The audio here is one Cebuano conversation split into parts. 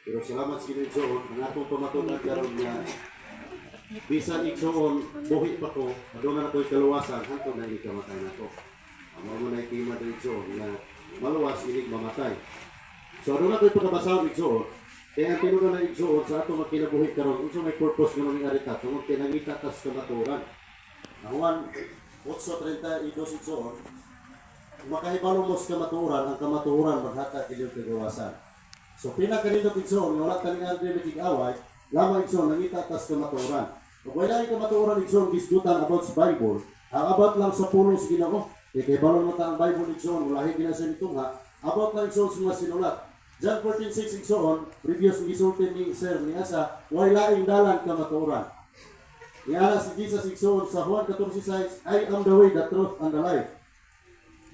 Pero salamat sa Ginoo, igsoon, ang atong pamatunan karon nga bisan, igsoon, buhi pa ko, aduna na ko'y kaluwasan hangtod na ikamatay nako. Ang mao na tema diri, igsoon, nga maluwas inig mamatay. So aduna ko'y pagkabasahon, igsoon, kaya ang tinuod na, igsoon, sa atong makinabuhi karon, unsa may purpose nga mga arita tungod kay nangita tas kamatuoran. Ang Juan 8:32, igsoon, makahibalo mo sa kamatuoran, ang kamatuoran maghatag inyong kagawasan. So pinakanindot, igsoon, nga wala tani argument away, lamang, igsoon, nangita tas kamatuoran. Ug wala ay kamatuoran, igsoon, gisgutan about sa Bible, ang about lang sa pulong sa Ginoo. Kay kahibalo mo ta ang Bible, igsoon, wala gina sa mitungha, about lang, igsoon, sa mga sinulat. John 14:6, igsoon, previous gisulti ni Sir ni Asa, way laing dalan kamatuoran. Niana si Jesus, igsoon, sa Juan 14:6, "I am the way, the truth, and the life."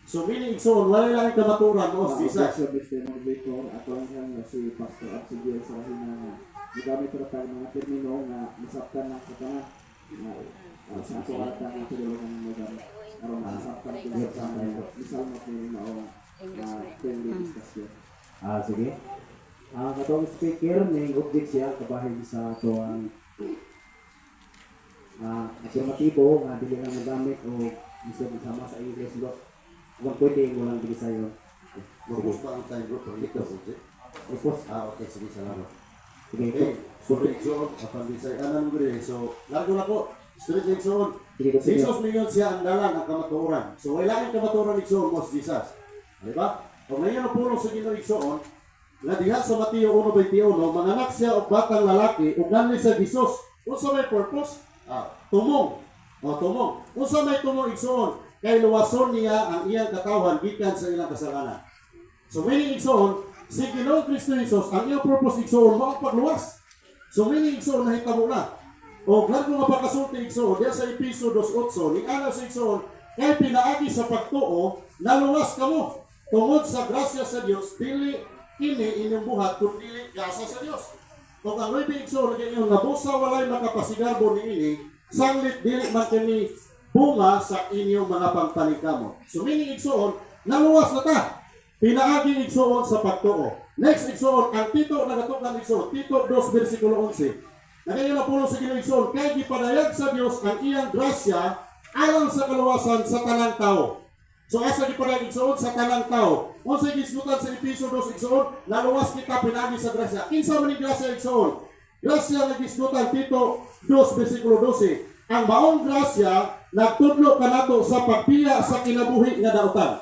So meaning, igsoon, wala laing kamatuoran mao si Jesus. Objection, Mr. Moderator, ato ang nga si Pastor Absigil sa rahina nga gigamit ra tag mga termino nga masabtan ng sa tanan nga sa ato ata nga tinulungan mo gamit aron masabtan ko sa tanan misal mo kini mao friendly discussion. Ah, sige. Ah, katong speaker ning object siya kabahin sa atoang afirmatibo nga dili lang magamit o bisag sama sa English bro. Kung pwede mo lang dili sayo. Mabus pa ang time, bro, pag ikaw, okay? Tapos, Ah, okay, sige, salamat. Sige. Okay, sorry, igsoon, apan bisay anan mo diri. So, largo na ko. Straight na, igsoon. Sige, continue. Jesus mingon siya ang dalan, ang kamatuoran. So, wala ang kamatuoran, igsoon, mo si Jesus. Di ba? Kung ngayon ang pulong sa Ginoo, igsoon, nga diha sa Mateo 1:21, manganak siya og batang lalaki ug nganli sa Jesus. Unsa may purpose? Ah, tumong. O tumong. Unsa may tumong, igsoon? Kay luwason niya ang iyang katawhan gikan sa ilang kasalanan. So meaning, igsoon, si Ginoong Kristo Jesus, ang iyang purpose, igsoon, mao ang pagluwas. So meaning, igsoon, nahitabo na. O largo nga pagkasulti, igsoon, diya sa Episo 2:8, ni ana sa igsoon, kay pinaagi sa pagtuo, naluwas kamo. Tungod sa grasya sa Dios, dili kini inyong buhat, kun dili gasa sa Dios. Kung ang 9, igsoon, nagaingon nga busa walay makapasigarbo niini, sanglit dili man kini bunga sa inyong mga pagpaningkamot. So meaning, igsoon, naluwas na ta. Pinaagi, igsoon, sa pagtuo. Next, igsoon, ang Tito nagatukan, igsoon, Tito 2 versikulo 11. Nagayon ang pulong sa Ginoo, igsoon, kay gipadayag sa Dios ang iyang grasya alang sa kaluwasan sa tanang tao. So asa gipadayag, igsoon, sa tanang tao? Unsa gisgutan sa Episo 2, igsoon, naluwas kita pinaagi sa grasya. Kinsa man ning grasya, igsoon? Grasya nga gisgutan Tito 2 versikulo 12. Ang maong grasya nagtudlo kanato sa pagbiya sa kinabuhi nga dautan.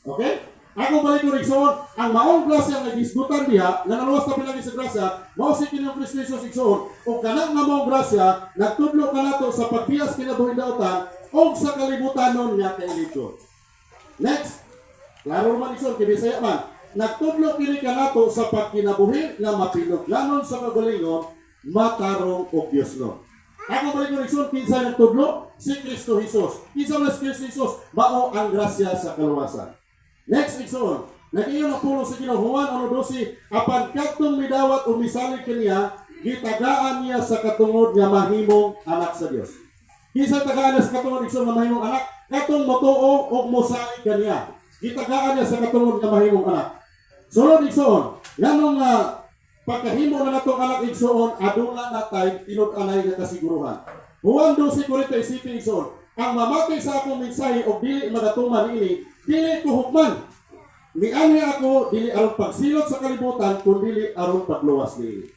Okay? Ako balik ko, igsoon, ang maong grasya nga gisgutan diha, nga naluwas ta pinaagi sa grasya, mao si Ginoong Kristo Jesus, igsoon, ug kanang nga maong grasya nagtudlo kanato sa pagbiya sa kinabuhi dautan ug sa kalibutanon nga kailigon. Next, klaro man, igsoon, kay Bisaya man. Nagtudlo kini kanato sa pagkinabuhi nga mapinuglanon sa kagalingon, matarong ug Diosnon. Ako balik ko, igsoon, kinsa nagtudlo? Si Kristo Jesus. Kinsa man si Kristo Jesus? Mao ang grasya sa kaluwasan. Next, igsoon. Nag-iyon ang pulong sa Ginoo, Juan 1:12, apan kadtong midawat o misalig kaniya, gitagaan niya sa katungod nga mahimong anak sa Dios. Kinsa tagaan niya sa katungod, igsoon, nga mahimong anak? Katong motuo og mosalig kaniya. Gitagaan niya sa katungod nga mahimong anak. Sunod, igsoon, nganong nga pagkahimo na natong anak, igsoon, aduna na tay tinud-anay nga kasiguruhan. Juan 12:47, igsoon, ang mamati sa akong mensahe og dili magatuman niini, dili ko hukman. Nianhi ako dili aron pagsilot sa kalibutan kun dili aron pagluwas niini.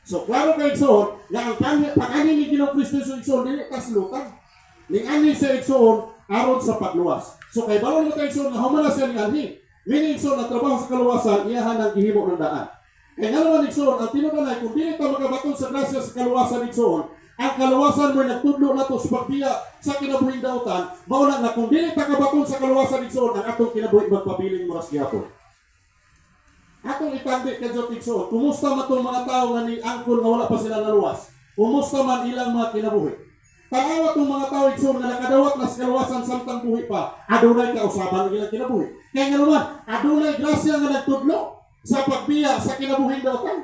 So klaro kay, igsoon, nga ang pag-anhi ni Ginoong Kristo Jesus, igsoon, dili kaslutan. Nianhi siya, igsoon, aron sa pagluwas. So kay balon mo tayo, igsoon, nga human na siya nianhi. Meaning, igsoon, ang trabaho sa kaluwasan iyahan ang gihimo ng daan. Kaya nga naman, igsoon, ang tinuod kung dili ta makabaton sa grasya sa kaluwasan, igsoon, ang kaluwasan mo nagtudlo nato sa pagbiya sa kinabuhing dautan, mao na nga kung dili ta kabaton sa kaluwasan, igsoon, ang atong kinabuhi magpabiling moras gihapon. Atong itandi ka Diyos, igsoon, kumusta man tong mga tao nga ni angkon nga wala pa sila naluwas? Kumusta man ilang mga kinabuhi? Tanawa tong mga tao, igsoon, nga nakadawat na sa kaluwasan samtang buhi pa, adunay kausaban ang ilang kinabuhi. Kaya nga naman, adunay grasya nga nagtudlo sa pagbiya sa kinabuhing dautan.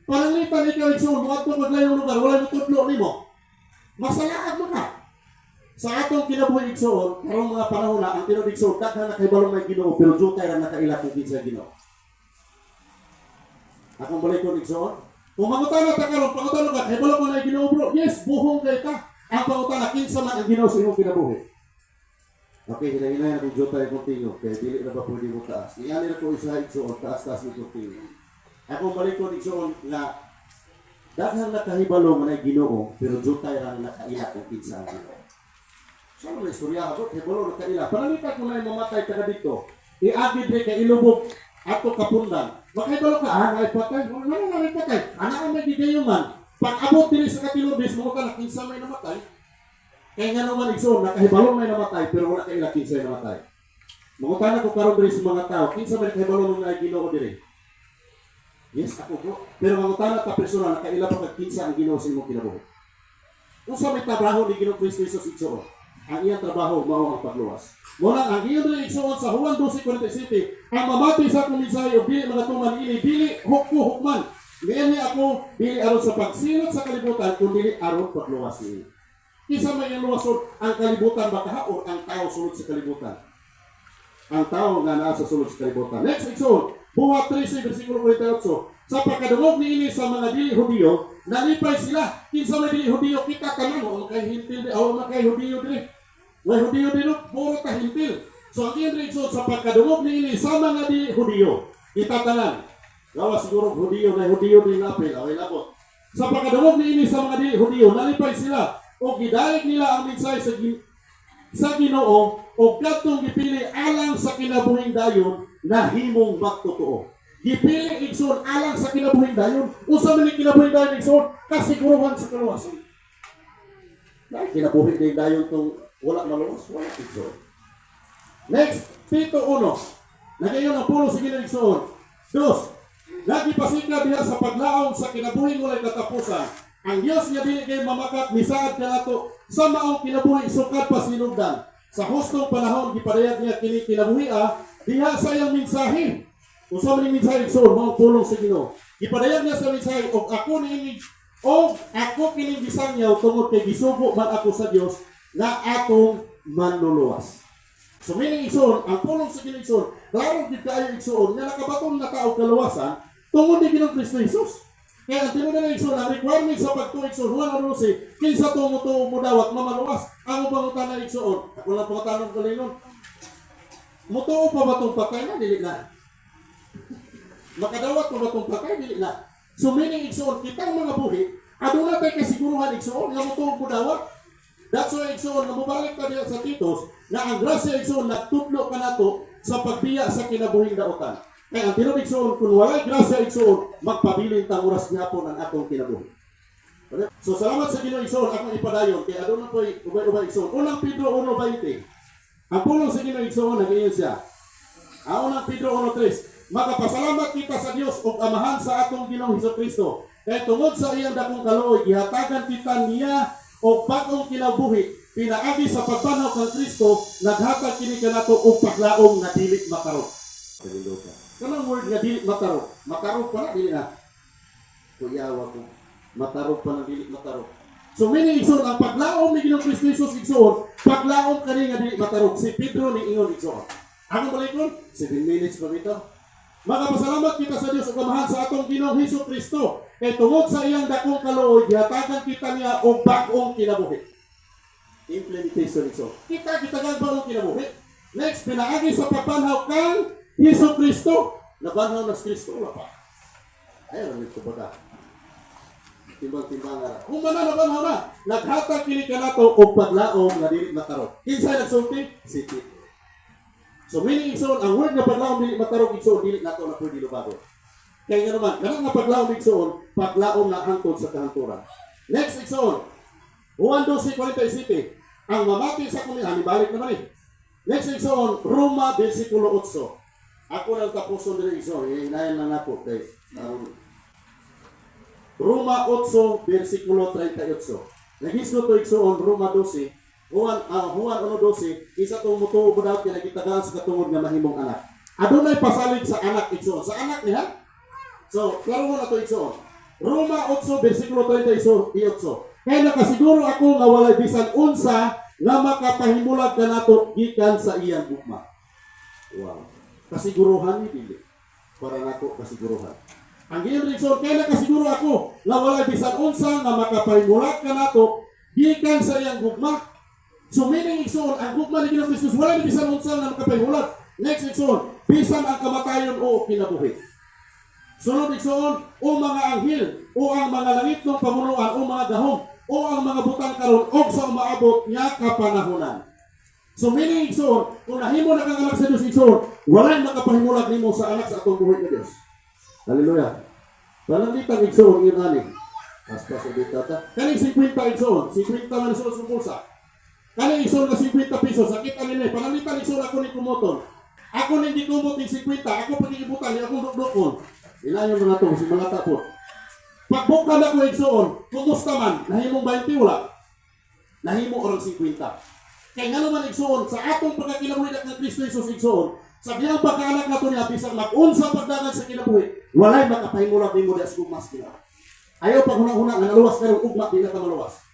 Pananglitan ikaw, igsoon, moadto kag layong lugar, wala motudlo nimo. Masalaag mo ka. Sa atong kinabuhi, igsoon, karong mga panahon na, ang tinuod, igsoon, daghan na kahibalong may Ginoo, pero jutay ra nakaila kung kinsa Ginoo. Akong balikon, igsoon. Kung mangutana ta karon, pangutana ka, kay ko na Ginoo, bro. Yes, buhong kay ta. Ang pangutana, kinsa man ang Ginoo sa imong kinabuhi? Okay, hinay-hinay akong jota akong tingog, kay dili na ba pwede mo taas. Ingani na ko isa, igsoon, taas-taas ni kong tingog. Akong balikon, igsoon, nga daghang nakahibalo nga na Ginoo, pero jutay ra nakaila kung kinsa ang Ginoo. So, ano na istorya ako? Hibalo nakaila. Panalita ko na mamatay ka dito. Iagi diri kay ilubog ato kapundan. Makahibalo ka, ah, naipatay. Wala na naipatay. Ana ang may gigayuman. Pag abot diri sa katilobis, mga ka kinsa may namatay. Kaya nga naman, igsoon, nakahibalo may namatay, pero wala kaila kinsa may namatay. Mangutana ko karon diri sa mga tao, kinsa may nakahibalo nung naay Ginoo diri? Yes, ako bro. Pero mangutana ta personal, nakaila pa kag kinsa ang Ginoo sa imong kinabuhi? Unsa may trabaho ni Ginoong Kristo Jesus, igsoon? Ang iyang trabaho mao ang pagluwas. Mao na ang iyang diri, igsoon, sa Juan 12:47, ang mamati sa akong mensahe ug dili makatuman ini dili hukmo hukman. Niini ako dili aron sa pagsilot sa kalibutan kun dili aron pagluwas niini. Kinsa may iyang luwason, ang kalibutan ba kaha or ang tao sulod sa kalibutan? Ang tao nga naa sa sulod sa kalibutan. Next, igsoon, Buhat 13 versikulo 48. Sa pagkadungog niini sa mga dili Hudiyo, nalipay sila. Kinsa may dili Hudiyo? Kita tanan o makay Hentil o makay Hudiyo dili. Way Hudiyo dili, puro ta Hentil. So ang iyang igsoon, sa pagkadungog niini sa mga dili Hudiyo, kita tanan. Gawa siguro Hudiyo na Hudiyo din napil, away labot. Sa pagkadungog niini sa mga dili Hudiyo, nalipay sila o gidayeg nila ang mensahe sa Ginoo o kadtong gipili alang sa kinabuhing dayon nahimong magtotoo. Gipili, igsoon, alang sa kinabuhing dayon. Unsa man ni kinabuhing dayon, igsoon? Kasiguruhan sa kaluwasan. Dahil kinabuhi din dayon tong wala maluwas, wala, igsoon. Next, Tito 1. Nagayon ang pulong sa Ginoo, igsoon. Dos, nagipasika diha sa paglaom sa kinabuhing walay katapusan. Ang Dios nga dili kay mamakat misaad kanato sa maong kinabuhi sukad pa sinugdan. Sa hustong panahon gipadayag niya kini kinabuhi diha sa iyang mensahe. Unsa man ning mensahe, igsoon? Mao pulong sa Ginoo. Gipadayag niya sa mensahe og ako niini og ako kining gisangyaw tungod kay gisugo man ako sa Dios na atong manluluwas. So meaning, igsoon, ang pulong sa Ginoo, igsoon, klaro gid kaayo, igsoon, nga nakabaton na ka og kaluwasan tungod ni Ginoong Kristo Jesus. Kaya ang tinuod na, igsoon, ang requirement sa pagtuo, igsoon, Juan 12, kinsa to mo mo dawat mamaluwas. Ang pangutana, igsoon, ako lang pangutanong ko linon. Mutuo pa ba tong patay na? Dili na. Makadawat pa ba tong patay? Dili na. So meaning, igsoon, kitang mga buhi, aduna tay kasiguruhan, igsoon, nga mutuo mo dawat. That's why, igsoon, nga mobalik ka diya sa Titos, na ang grasya, igsoon, nagtudlo ka nato sa pagbiya sa kinabuhing daotan. Kaya ang tinuod, igsoon, kung walay grasya, igsoon, magpabilin tang oras gihapon ang atong kinabuhi. So salamat sa Ginoo, igsoon, akong ipadayon kay aduna po'y ubay-ubay, igsoon. Unang Pedro 1:20. Ang pulong sa Ginoo, igsoon, nag-iyon siya. Ang Unang Pedro 1:3. Makapasalamat kita sa Dios ug Amahan sa atong Ginoong Hesus Kristo. Kay tungod sa iyang dakong kaluoy, gihatagan kita niya og bag-ong kinabuhi pinaagi sa pagbanhaw kang Kristo, naghatag kini kanato og paglaom nga dili matarok. Kanang word nga dili matarok, matarok pa na dili na. Kuyawa ko. Matarok pa na dili matarok. So meaning, igsoon, ang paglaom ni Ginoong Kristo Jesus, igsoon, paglaom kani nga dili matarok. Si Pedro ni ingon, igsoon. Ako balikon, 7 minutes pa bitaw. Makapasalamat kita sa Dios ug Amahan sa atong Ginoong Hesus Kristo. Kay tungod sa iyang dakong kaluoy, gihatagan kita niya og bag-ong kinabuhi. Implementation, igsoon. Kita gitagan bagong kinabuhi. Next, pinaagi sa pagbanhaw kang Hesus Kristo. Nabanhaw na si Kristo, wala pa. Ay, ano ito ba? Timbang-timbang nga. Kung man na nabanhaw na, naghatag kini kanato og paglaom nga dili matarok. Kinsay nagsulti? Si Pedro. So meaning, igsoon, ang word nga paglaom dili matarok, igsoon, dili nato na pwede lubagon. Kaya nga naman, kanang nga paglaom, igsoon, paglaom na hangtod sa kahangturan. Next, igsoon, Juan 12:47. Ang mamati sa kumi, balik naman eh. Next, igsoon, Roma versikulo 8. Ako nang tapuson diri, igsoon, hinayan lang ako kay Roma 8 versikulo 38. Nagisgo to, igsoon, Roma 12, Juan 1:12, isa tong mutuo mo daw kay nagitagaan sa katungod nga mahimong anak. Adunay pasalig sa anak, igsoon, sa anak niya. So, klaro mo na to, igsoon. Roma 8 versikulo 38. Kaya nakasiguro ako nga walay bisan unsa nga makapahimulag kanato gikan sa iyang gugma. Wow. Kasiguruhan ni dili. Para nako kasiguruhan. Ang giyon igsoon, kay nakasiguro ako na wala bisan unsa nga makapahimulag kanato gikan sa iyang gugma. So meaning, igsoon, ang gugma ni Ginoong Jesus, wala ni bisan unsa nga makapahimulag. Next, igsoon, bisan ang kamatayon o kinabuhi. Sunod, igsoon, o mga anghel, o ang mga langitnong pamunuan, o mga gahom, o ang mga butang karon o sa umaabot nga kapanahonan. So meaning, igsoon, kung nahimo na kang anak sa Dios, igsoon, walay makapahimulag nimo sa anak sa atong buhi nga Dios. Hallelujah. Pananglitan, igsoon, yun ani. Basta sa dita ta. Kaning 50, igsoon, 50 man igsoon sa bulsa. Kaning, igsoon, nga 50 pesos, sakit ang nila. Pananglitan, igsoon, ako ni kumoton. Ako ni gikumot ning 50, ako pagigibutan, akong dukdukon. Ilayon mga to, si malata po. Pagbukan ako, igsoon, kumusta man, nahimong 20, wala? Nahimo orang 50. Kay nga naman, igsoon, sa atong pagkakinabuhi ng Kristo Jesus, igsoon, sa diyang pagkaanak nato niya, bisang mag-unsa pagdagan sa kinabuhi, walay makapahimulag nimo diha sa gugmas kina. Ayaw pag huna-huna nga naluwas karon ugma, di na ka maluwas.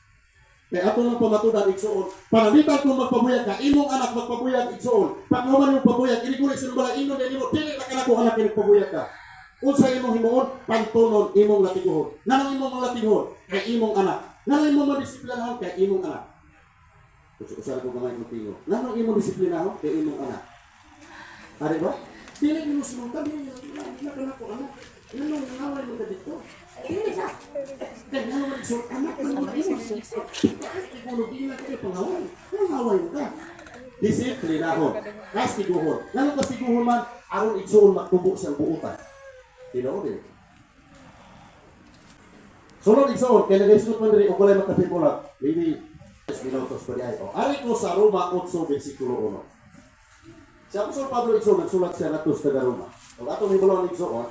Kaya ato lang pamatudan, igsoon, panalitan kung magpabuyag ka, imong anak magpabuyag, igsoon, paghuman yung pabuyag, iniguli sa bala, ingon na nimo, dili na kanako anak kini pabuyag ka. Unsa imong himuon? Pantunon imong latiguhon. Nganong imong mga latiguhon? Kay imong anak. Nganong imong madisiplinahon? Kay imong anak. Usa ko gamay mo tingo. Nganong imong disiplinahon? Kay imong anak. Ari ba? Dili nimo sinutan, dili na kanako anak. Nganong ngaway mo ka dito? Dili na. Kay ngano man, igsoon, anak man mo imo. Ikuno di na kayo pangaway. Nangaway mo ka. Disiplinahon. Kastiguhon. Nganong kastiguhon man? Aron, igsoon, magtubo siyang buutan. Tinuod eh. Sunod, igsoon, kay nag-isgot man diri og walay makapahimulag. Maybe minutos pa di ay. O, ari ko sa Roma 8 versikulo 1. Si Apostol Pablo, igsoon, nagsulat siya ngadto sa taga Roma. Ug atong hibalon, igsoon,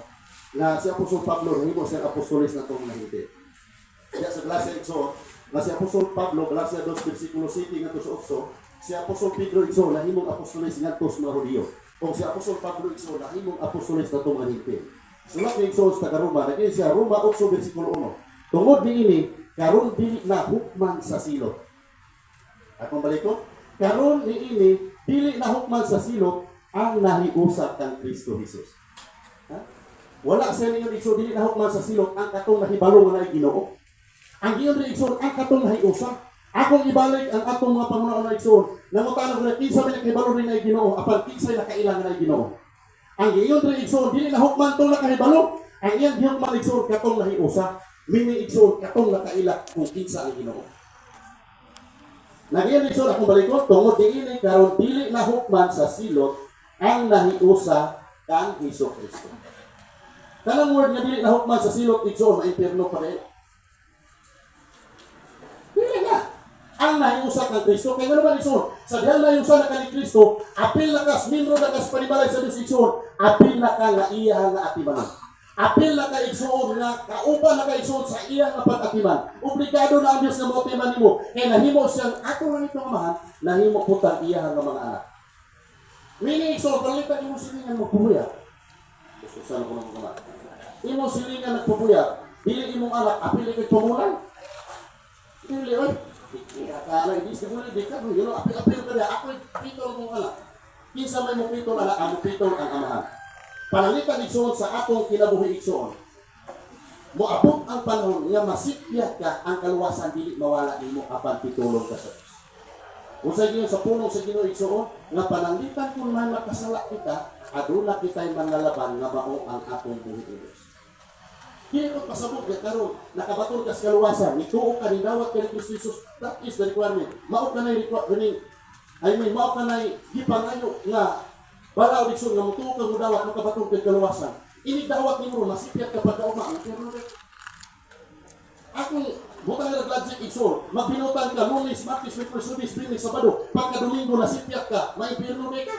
nga si Apostol Pablo nahimo siya apostolis na itong mga. Kaya sa Galacia, igsoon, nga si Apostol Pablo, Galacia 2 versikulo 7 ngadto sa 8, si Apostol Pedro, igsoon, nahimong apostolis ngadto sa mga Hudiyo. O si Apostol Pablo, igsoon, nahimong apostolis na itong mga Hentil. Sulat ni, igsoon, sa taga Roma, naging siya Roma 8 versikulo 1. Tungod niini, karon dili na hukman sa silot. Akong balik ko, karon niini dili na hukman sa silot ang nahiusa kang Kristo Jesus. Ha? Wala sa ninyo, igsoon, dili na hukman sa silot ang katong nahibalo nga naay Ginoo. Ang giyon rin, igsoon, ang katong nahiusa. Akong ibalik ang atong mga pangunaon na, igsoon. Nangutana ko na kinsa may nakahibalo rin ay Ginoo, apan kinsay nakaila nga naay Ginoo. Ang giyon rin, igsoon, dili na hukman tong nakahibalo. Ang iyang gihukman, igsoon, katong nahiusa. Meaning, igsoon, katong nakaila kung kinsa ang Ginoo. Nagiyon, igsoon, akong balikon, tungod diini karon dili na hukman sa silot ang nahiusa kang Hesus Kristo. Kanang word nga dili na hukman sa silot, igsoon, maimpierno pa rin. Dili na. Ang nahiusa kang Kristo. Kaya nga naman, igsoon, sa dihang nahiusa na ka ni Kristo, apil na kas, membro na kas panimalay sa Diyos, igsoon, apil na ka nga iya nga atimanon. Apil na ka, igsoon, nga kauban na ka, igsoon, sa iya nga pag-atiman. Obligado na ang Diyos nga moatiman nimo. Kaya nahimo siyang ato lang itong amahan, nahimo putang iya nga mga anak. Meaning, igsoon, palitan imo silingan magpubuyag. Usan ko ng mga. Imo silingan nagpubuyag, dili imong anak, apil ikay pamulay. Dili, oy. Akala, hindi siguro, di ka, apil-apil ka niya. Ako, pitol mong anak. Kinsa may mo pitol anak, amo pitol ang amahan. Pananglitan, igsoon, sa atong kinabuhi, igsoon, moabot ang panahon nga masipyat ka, ang kaluwasan dili mawala nimo apan pitulong ka sa Diyos. Unsay giyon sa pulong sa Ginoo, igsoon, nga pananglitan kung may makasala kita, aduna kita'y manlalaban nga mao ang atong buhi ni Diyos. Dili ko pasabot nga karon nakabaton ka sa kaluwasan, nituo ka, nidawat ka ni Kristo Jesus, that is the requirement. Mao ka nay requirement, I mean, mao ka nay gipangayo nga bala igsoon nga mutuo ka, mudawat, makabaton kag kaluwasan. Inig dawat nimo masipyat ka pagkauma, ang pero akong butang nga logic, igsoon, magbinutan ka Lunes, Martes, Miyerkules, Huwebes, Biyernes, Sabado, pagka Domingo nasipyat ka, maimpierno ka.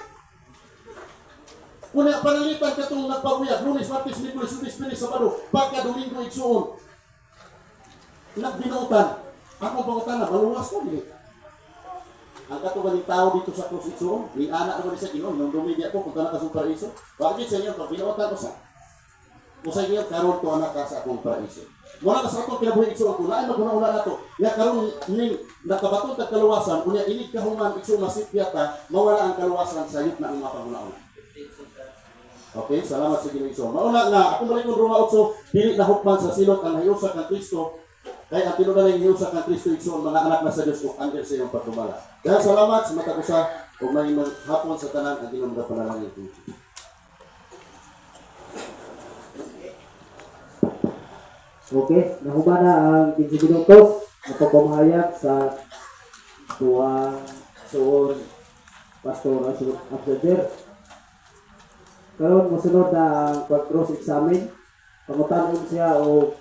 Kung pananglitan ka itong nagpabuyag, Lunes, Martes, Miyerkules, Huwebes, Biyernes, Sabado, pagka Domingo, igsoon, nagbinutan, ako pangutana, maluwas ko, dili? Ang kato ganing tao dito sa krus, igsoon, ni anak naman sa Ginoo, nung dumidi ako, kung ka sa paraiso, bakit sa inyo, pag binutan ko sa, kung sa inyo, karon to anak ka sa akong paraiso. Muna ka sa atong kinabuhi, igsoon, kung naay maghuna-huna nato, nga karon ning nakabaton tag kaluwasan, unya inig kahuman, igsoon, masipyat ta, mawala ang kaluwasan, sayop na ang mga panghuna-huna. Okay, salamat sa Ginoo. So, mauna nga ako balik Roma 8, dili na hukman sa silot ang hiusa kang Kristo kay ang tinuod na hiusa kang Kristo, igsoon, mga anak na sa Dios ug anghel sa iyong pagdumala. Dahil salamat sa matag usa ug maayong hapon sa tanan. Ang Ginoo magapanalangin. Okay, nahuman na ang 15 minutos na pagpamahayag sa tuwang suon Pastor Absager. Karon mosunod na ang pag-cross examine. Pangutanon siya og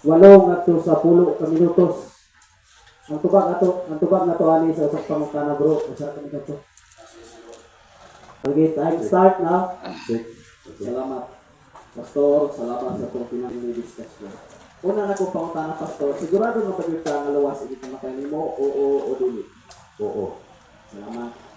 8 ngadto sa 10 ka minutos. Ang tubag nato ani sa usa ka pangutana, bro, usa ka minuto. Okay, time start now. Okay. Salamat. Pastor, salamat sa itong pinag-discussion. Una na kong pangutana, Pastor, sigurado nga ba gyud ka nga luwas inig kamatay nimo? Oo o dili? Oo. Salamat.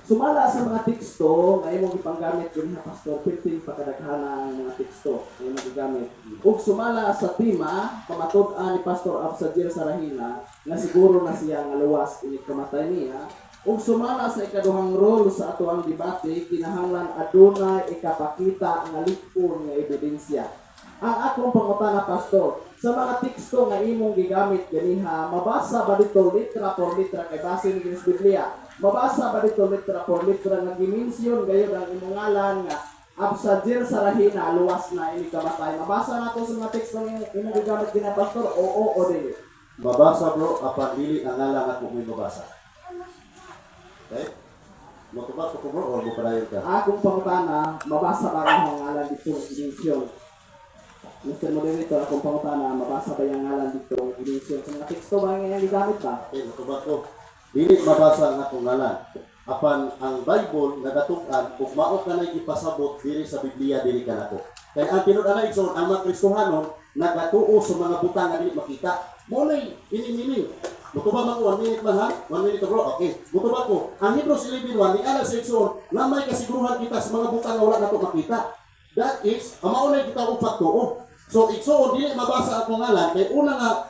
Sumala sa mga teksto nga imong gipanggamit dinhi, Pastor, 15 pa kadaghana ang mga teksto nga imong gigamit. Ug sumala sa tema, pamatud-an ni Pastor Absadiel Sarahina nga siguro na siya nga luwas inig kamatay niya. Ug sumala sa ikaduhang role sa atoang debate, kinahanglan adunay ikapakita nga lig-on nga ebidensya. Ang akong pangutana, Pastor, sa mga teksto nga imong gigamit ganiha, mabasa ba dito litra por litra kay base ni sa Biblia? Mabasa ba dito litra por litra nga gimension gayud ang imong ngalan nga Absadiel Sarahina luwas na inig kamatay? Mabasa nato sa mga teksto nga imong gigamit gina, Pastor, oo o dili? Mabasa, bro, apan dili ang ngalan ako may mabasa. Okay? Motubag ko, bro, or mo ka? Akong pangutana, mabasa ba ang ngalan dito nga gimension? Mr. Moderator, akong pangutana, mabasa ba yung ngalan dito nga gimension? Sa mga teksto ba nga imong gigamit ba? Okay, motubag ko. Dili mabasa ang akong ngalan. Apan ang Bible nagatug-an ug mao kanay ipasabot diri sa Biblia, dili kanako. Kay ang tinud ana, igsoon, ang mga Kristohanon nagatuo sa mga butang nga dili makita. Mao nay ini. Motubag man ko, 1 minute man ha? 1 minute, bro. Okay. Motubag ko. Ang Hebrews 11:1 ni ana sa igsoon na may kasiguruhan kita sa mga butang nga wala nato makita. That is, ang mao nay kita og pagtuo. So igsoon, dili mabasa akong ngalan kay una nga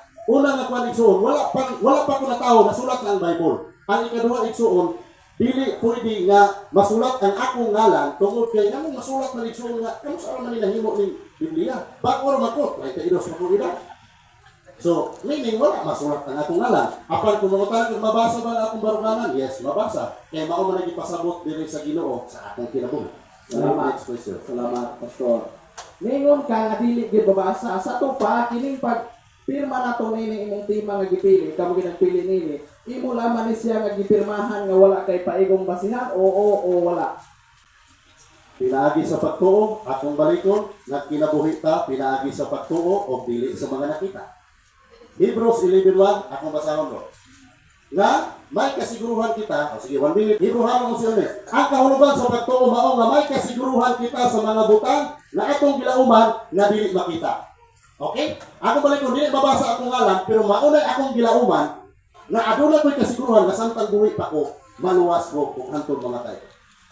kwan, igsoon, wala pa ko natawo nasulat na ang Bible. Ang ikaduha, igsoon, dili pwede nga masulat ang akong ngalan tungod kay nganong masulat man, igsoon, nga kamo sa man ni nahimo ning Biblia? Bag-o ra man ko, 32 pa ko edad. So, meaning wala masulat ang akong ngalan. Apan kung mangutana kung mabasa ba ang akong baruganan? Yes, mabasa. Kaya mao man ipasabot diri sa Ginoo sa akong kinabuhi. Salamat. Next question. Salamat, Pastor. Ningon ka nga dili gyud mabasa sa to pa kining pag pirma nato nini imong tema nga gipili, kamo ginagpili nini. Imo lamang ni siya nga gipirmahan nga wala kay paigong basihan, oo o wala? Pinaagi sa pagtuo, akong balikon, nagkinabuhi ta, pinaagi sa pagtuo o dili sa mga nakita. Hebrews 11:1, akong basahon, bro. Nga, may kasiguruhan kita, o sige, 1 minute, Hebrew mo siya ulit. Ang kahulugan sa pagtuo mao nga may kasiguruhan kita sa mga butang na atong gilauman nga dili makita. Okay? Ako balik kung dili mabasa akong ngalan, pero maunay akong gilauman na aduna ko'y kasiguruhan nga samtang buhi pa ko, maluwas ko kung hantod mamatay.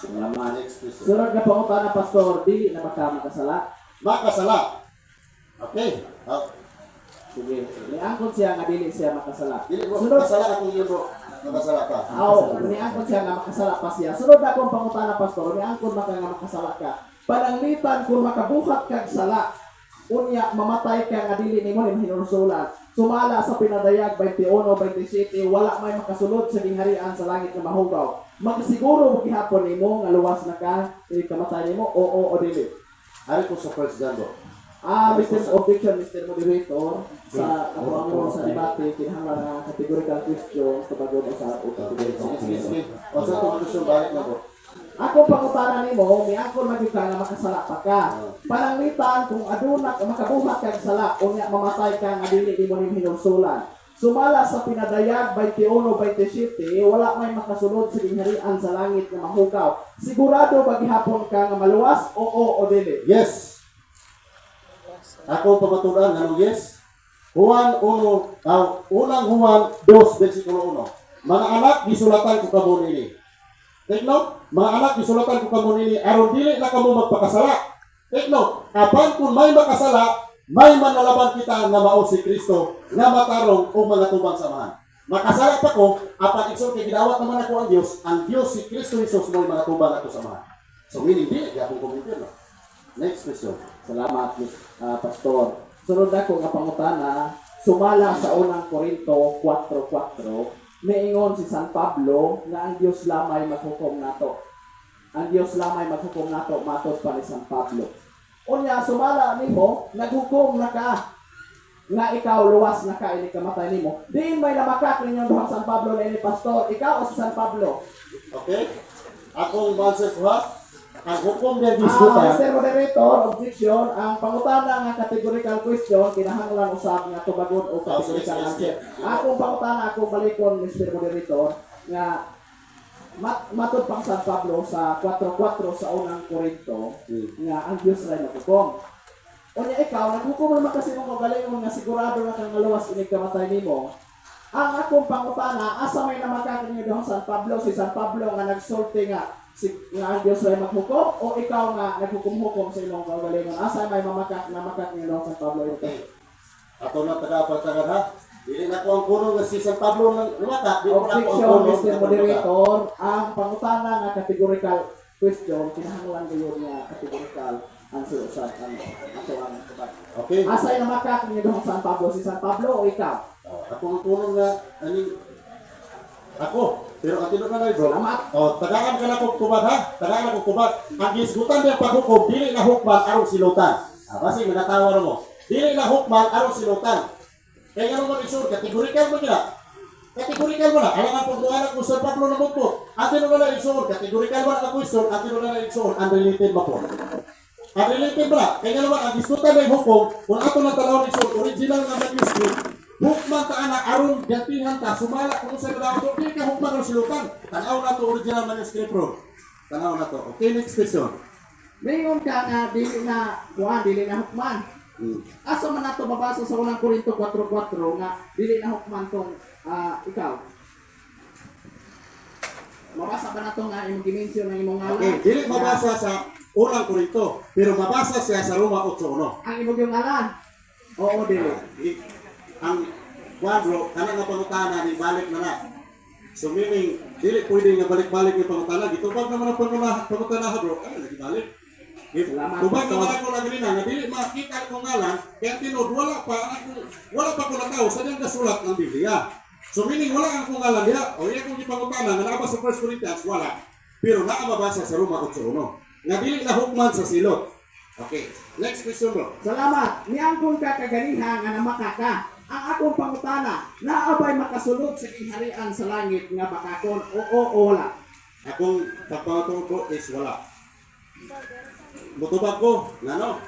Salamat. Next question. Sunod nga pangutana, Pastor, dili na ba ka makasala? Makasala. Okay. Ah, Sige. Niangkon siya nga dili siya makasala. Dili, bro, Sunod. makasala akong yun, bro. Makasala ka. Aw, niangkon siya nga makasala pa siya. Sunod na akong pangutana, Pastor, niangkon man ka nga makasala ka. Pananglitan kung makabuhat kag sala, unya mamatay ka nga dili nimo ni mahinulsulan. Sumala sa Pinadayag 21:27, wala may makasulod sa gingharian sa langit nga mahugaw. Magsiguro mo gihapon nimo nga luwas na ka, inig kamatay nimo, oo o dili? Ari ko sa First John, bro. Ah, Mr. Objection, Mr. Moderator, sa ako ang sa debate, kinahanglan nga categorical question tubagod sa o Okay, categorical. sige, sige, sige. O sa itong question, balik na, bro. Ako pangutana nimo, miangkon man gyud ka nga makasala pa ka. Pananglitan kung aduna ka makabuhat kag sala, unya mamatay ka nga dili nimo ning hinulsulan. Sumala sa Pinadayag 21:27, wala may makasulod sa gingharian sa langit nga mahugaw. Sigurado ba gihapon ka nga maluwas? Oo o dili? Yes. Ako pamatulan, anong yes? Juan 1, unang Juan 2, versikulo 1. Mga anak, gisulatan ko kamo nini. Take note, mga anak, gisulatan ko kamo nini, aron dili na kamo magpakasala. Take note, apan kung may makasala, may manlalaban kita nga mao si Kristo, nga matarong o mga tubang samahan. Makasala pa ko, apan igsoon kay gidawat naman ako ang Dios si Kristo Jesus mo'y mga tubang ato samahan. So meaning dili gyapon ko no. Next question. Salamat, Pastor. Sunod ako nga pangutana, sumala sa Unang Korinto 4:4, miingon si San Pablo nga ang Dios lamay maghukom nato. Ang Dios lamay maghukom nato matod pa ni San Pablo. Unya, sumala nimo, naghukom na ka nga ikaw luwas na ka ini kamatay nimo. Diin may namakak ninyong duhang San Pablo na ini, Pastor, ikaw o si San Pablo? Okay? Akong answer ko ha, ang hukom niya gisgutan. Mr. Moderator, objection, ang pangutana nga categorical question kinahanglan usab nga tubagon o categorical Sige, answer. sige. Akong pangutana, akong balikon, Mr. Moderator, nga matod pang San Pablo sa 4:4 sa Unang Korinto nga ang Dios ray maghukom. Unya ikaw, naghukom naman kasi mong kaugalingon nga sigurado na kang ngaluwas inig kamatay nimo. Ang akong pangutana, asa may namakak ninyo duhang San Pablo, si San Pablo nga nagsulti nga nga ang Dios ray maghukom o ikaw nga naghukom-hukom sa imong kaugalingon? Asa may mamakak namakak ninyo duhang San Pablo? Okay. Ato na taga ha. Dili na ko ang kuno nga si San Pablo nang lumaka, di ko na ako ang Objection, kuno. Mr. Moderator, ang pangutana nga categorical question, kinahanglan gayud nga categorical answer usab ang ato ang tubag. Okay. Asay namakak ninyo duhang San Pablo, si San Pablo o ikaw? Oh, ako ang kuno nga ani ako, pero ang tinuod na bro. Salamat. Oh, tagaan ka na kog tubag ha. Tagaan ako tubag. Ang gisgutan niya paghukom dili na hukman aron silutan. Ah, basi manatawa na mo. Dili na hukman aron silutan. Kaya nga naman isur, kategorikal mo nila. Kategorikal mo na. Alam nga pag muanak mo sa Pablo na mugbo. Ate na na isur, kategorikal mo na ang question, ate na na isur, unrelated ba po? Unrelated ba na? Kaya nga naman, ang gisgutan na hukom, kung ato na tanaw ni isur, original nga manuscript, hukman ta ana aron gantihan ta, sumala kung sa kadaw, dili ka hukman aron silutan. Tanaw na to original manuscript bro. Tanaw na to. Okay, next question. Mingon ka nga dili na kuan, dili na hukman. Asa man nato mabasa sa Unang Korinto 4:4 nga dili na hukman tong ikaw? Mabasa ba nato nga imong gimension ang imong ngalan? Okay, dili mabasa sa Unang Korinto, pero mabasa siya sa Roma 8:1. Ang imong yung ngalan? Oo, dili. Ang kwadro, kana nga pangutana ni balik na na. So meaning, dili pwede nga balik-balik yung pangutana. Gitubag naman ang pangutana bro. Ano lagi balik? Salamat, Tubag Pastor. naman ako lagi na nga dili makita ko ngalan kaya tinud wala pa ko nataw sa diyang kasulat ng Biblia. So meaning wala ang akong ngalan diha. O iya kong gipangutana nga naa ba sa 1 Corinthians wala. Pero naa mabasa sa Roma 8:1. Nga dili na hukman sa silot. Okay, next question bro. Salamat. Niangkon ka kaganiha nga namaka ka. Ang akong pangutana, naa bay makasulod sa gingharian sa langit nga bakakon? Oo o wala? Akong pagpangatuo ko is wala. Mutubag ko, ngano?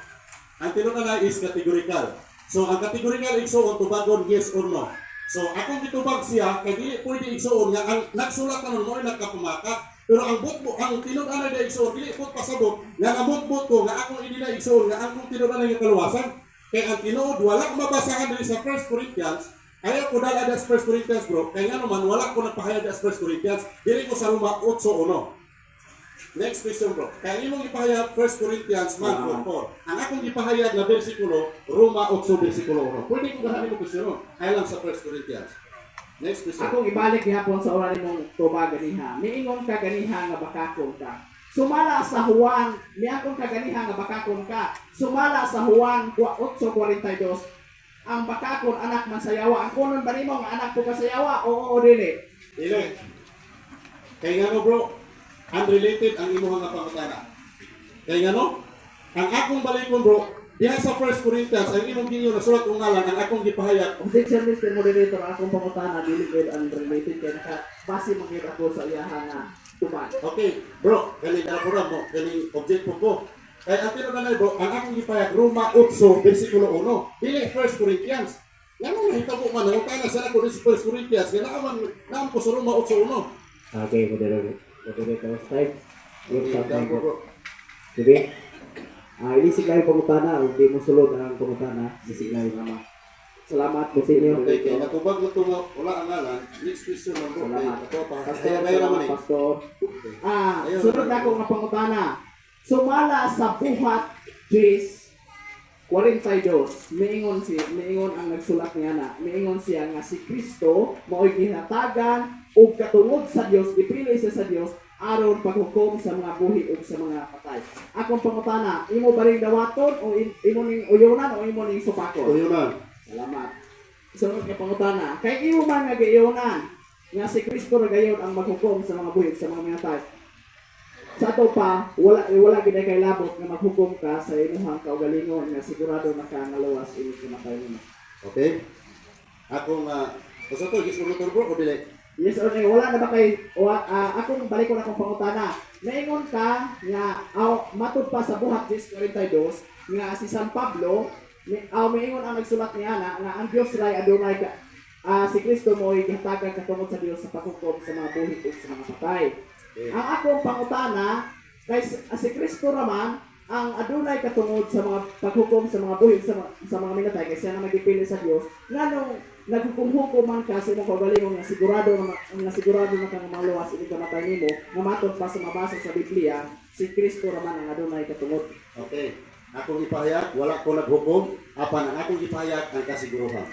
Ang tinuod na is categorical. So ang categorical igsuon tubagon yes or no. So akong gitubag siya kay dili pwede igsuon nga ang nagsulat na nun mo ay nagkapumakat. Pero ang butbo ang tinuod na igsuon dili pud pasabot nga namutbot ko nga akong idila igsuon nga akong tinuod na nga kaluwasan. Kay ang tinuod wala mabasahan diri sa 1 Corinthians. Ayaw ko dala sa 1 Corinthians bro, kay nga naman wala ko nagpahayag sa 1 Corinthians, diri ko sa Roma 8:1. Next question bro. Kaya imong ipahayag 1 Corinthians 1:4. Ang akong ipahayag na bersikulo Roma 8 bersikulo 1. Pwede ko gahanin mo question ay lang sa 1 Corinthians. Next question. Akong ibalik gihapon sa oras nimong tubag ganiha. Miingon ka ganiha nga bakakon ka. Sumala sa Juan, miangkon ka ganiha nga bakakon ka. Sumala sa Juan 8:42. Ang bakakon anak man sa yawa. Ang kunon ba nimo nga anak po ka sa yawa? Oo o dili? Dili. Kay ngano bro, unrelated ang imuha nga pangutana. Kay ngano, ang akong balikon bro, diha sa 1 Corinthians, ang imong ginyo nasulat og ngalan, ang akong gipahayag. Objection, Mr. Moderator, akong pangutana dili gid unrelated kay naka base man gyud ako sa iyaha nga tubag. Okay, bro, kani kalabura mo, kani object po ko. Kay ang tinuod na bro, ang akong gipahayag Roma 8 versikulo 1. Dili 1 Corinthians. Ngano nahitabo man nangutana sa nako sa 1 Corinthians, nga naa man naa ko sa Roma 8:1. Okay, moderator. Moderator type. Yung Okay, something. bro. Sige. Ilisig lang yung pangutana. Hindi mo sulod ang pangutana. Ilisig lang yung Salamat. Salamat, Mr. Mr. Okay, kay Moderator. natubag na to nga wala ang ngalan. Next question lang bro. Salamat. Okay, ato pa. Pastor, Kaya salamat, naman eh. Pastor. Ayun. Sunod na ako nga pangutana. Sumala sa Buhat 10:42, miingon ang nagsulat niya na, miingon siya nga si Kristo mao'y gihatagan og katungod sa Dios, gipili siya sa Dios aron paghukom sa mga buhi ug sa mga patay. Akong pangutana, imo ba ring dawaton o imo ning uyonan o imo ning supakon? Uyunan. Salamat. Sunod nga pangutana, kay imo man nga giiyonan nga si Kristo ra gayon ang maghukom sa mga buhi ug sa mga minatay. Sa ato pa, wala wala gid kay labot nga maghukom ka sa imuhang kaugalingon nga sigurado na ka nga luwas inig kamatay nimo. Okay? Ako nga, basta to, yes or no turbo o dili? Yes or no, wala na ba kay akong balikon akong pangutana. Naingon ka nga aw matud pa sa Buhat 10:42 nga si San Pablo ni aw miingon ang nagsulat niya na nga ang Dios ray adunay ka si Kristo mo'y gihatagan katungod sa Dios sa paghukom sa mga buhi ug sa mga patay. Okay. Ang akong pangutana kay si Kristo raman ang adunay katungod sa mga paghukom sa mga buhi sa mga minatay kay siya na magpili sa Dios, nganong naghukom-hukom man ka sa imong kaugalingon nga sigurado na nga sigurado na kang maluwas ini kamatay nimo nga matod pa sa mabasa sa Biblia si Kristo raman ang adunay katungod. Okay. Akong ipahayag, wala ko naghukom, apan ang akong ipahayag ang kasiguruhan.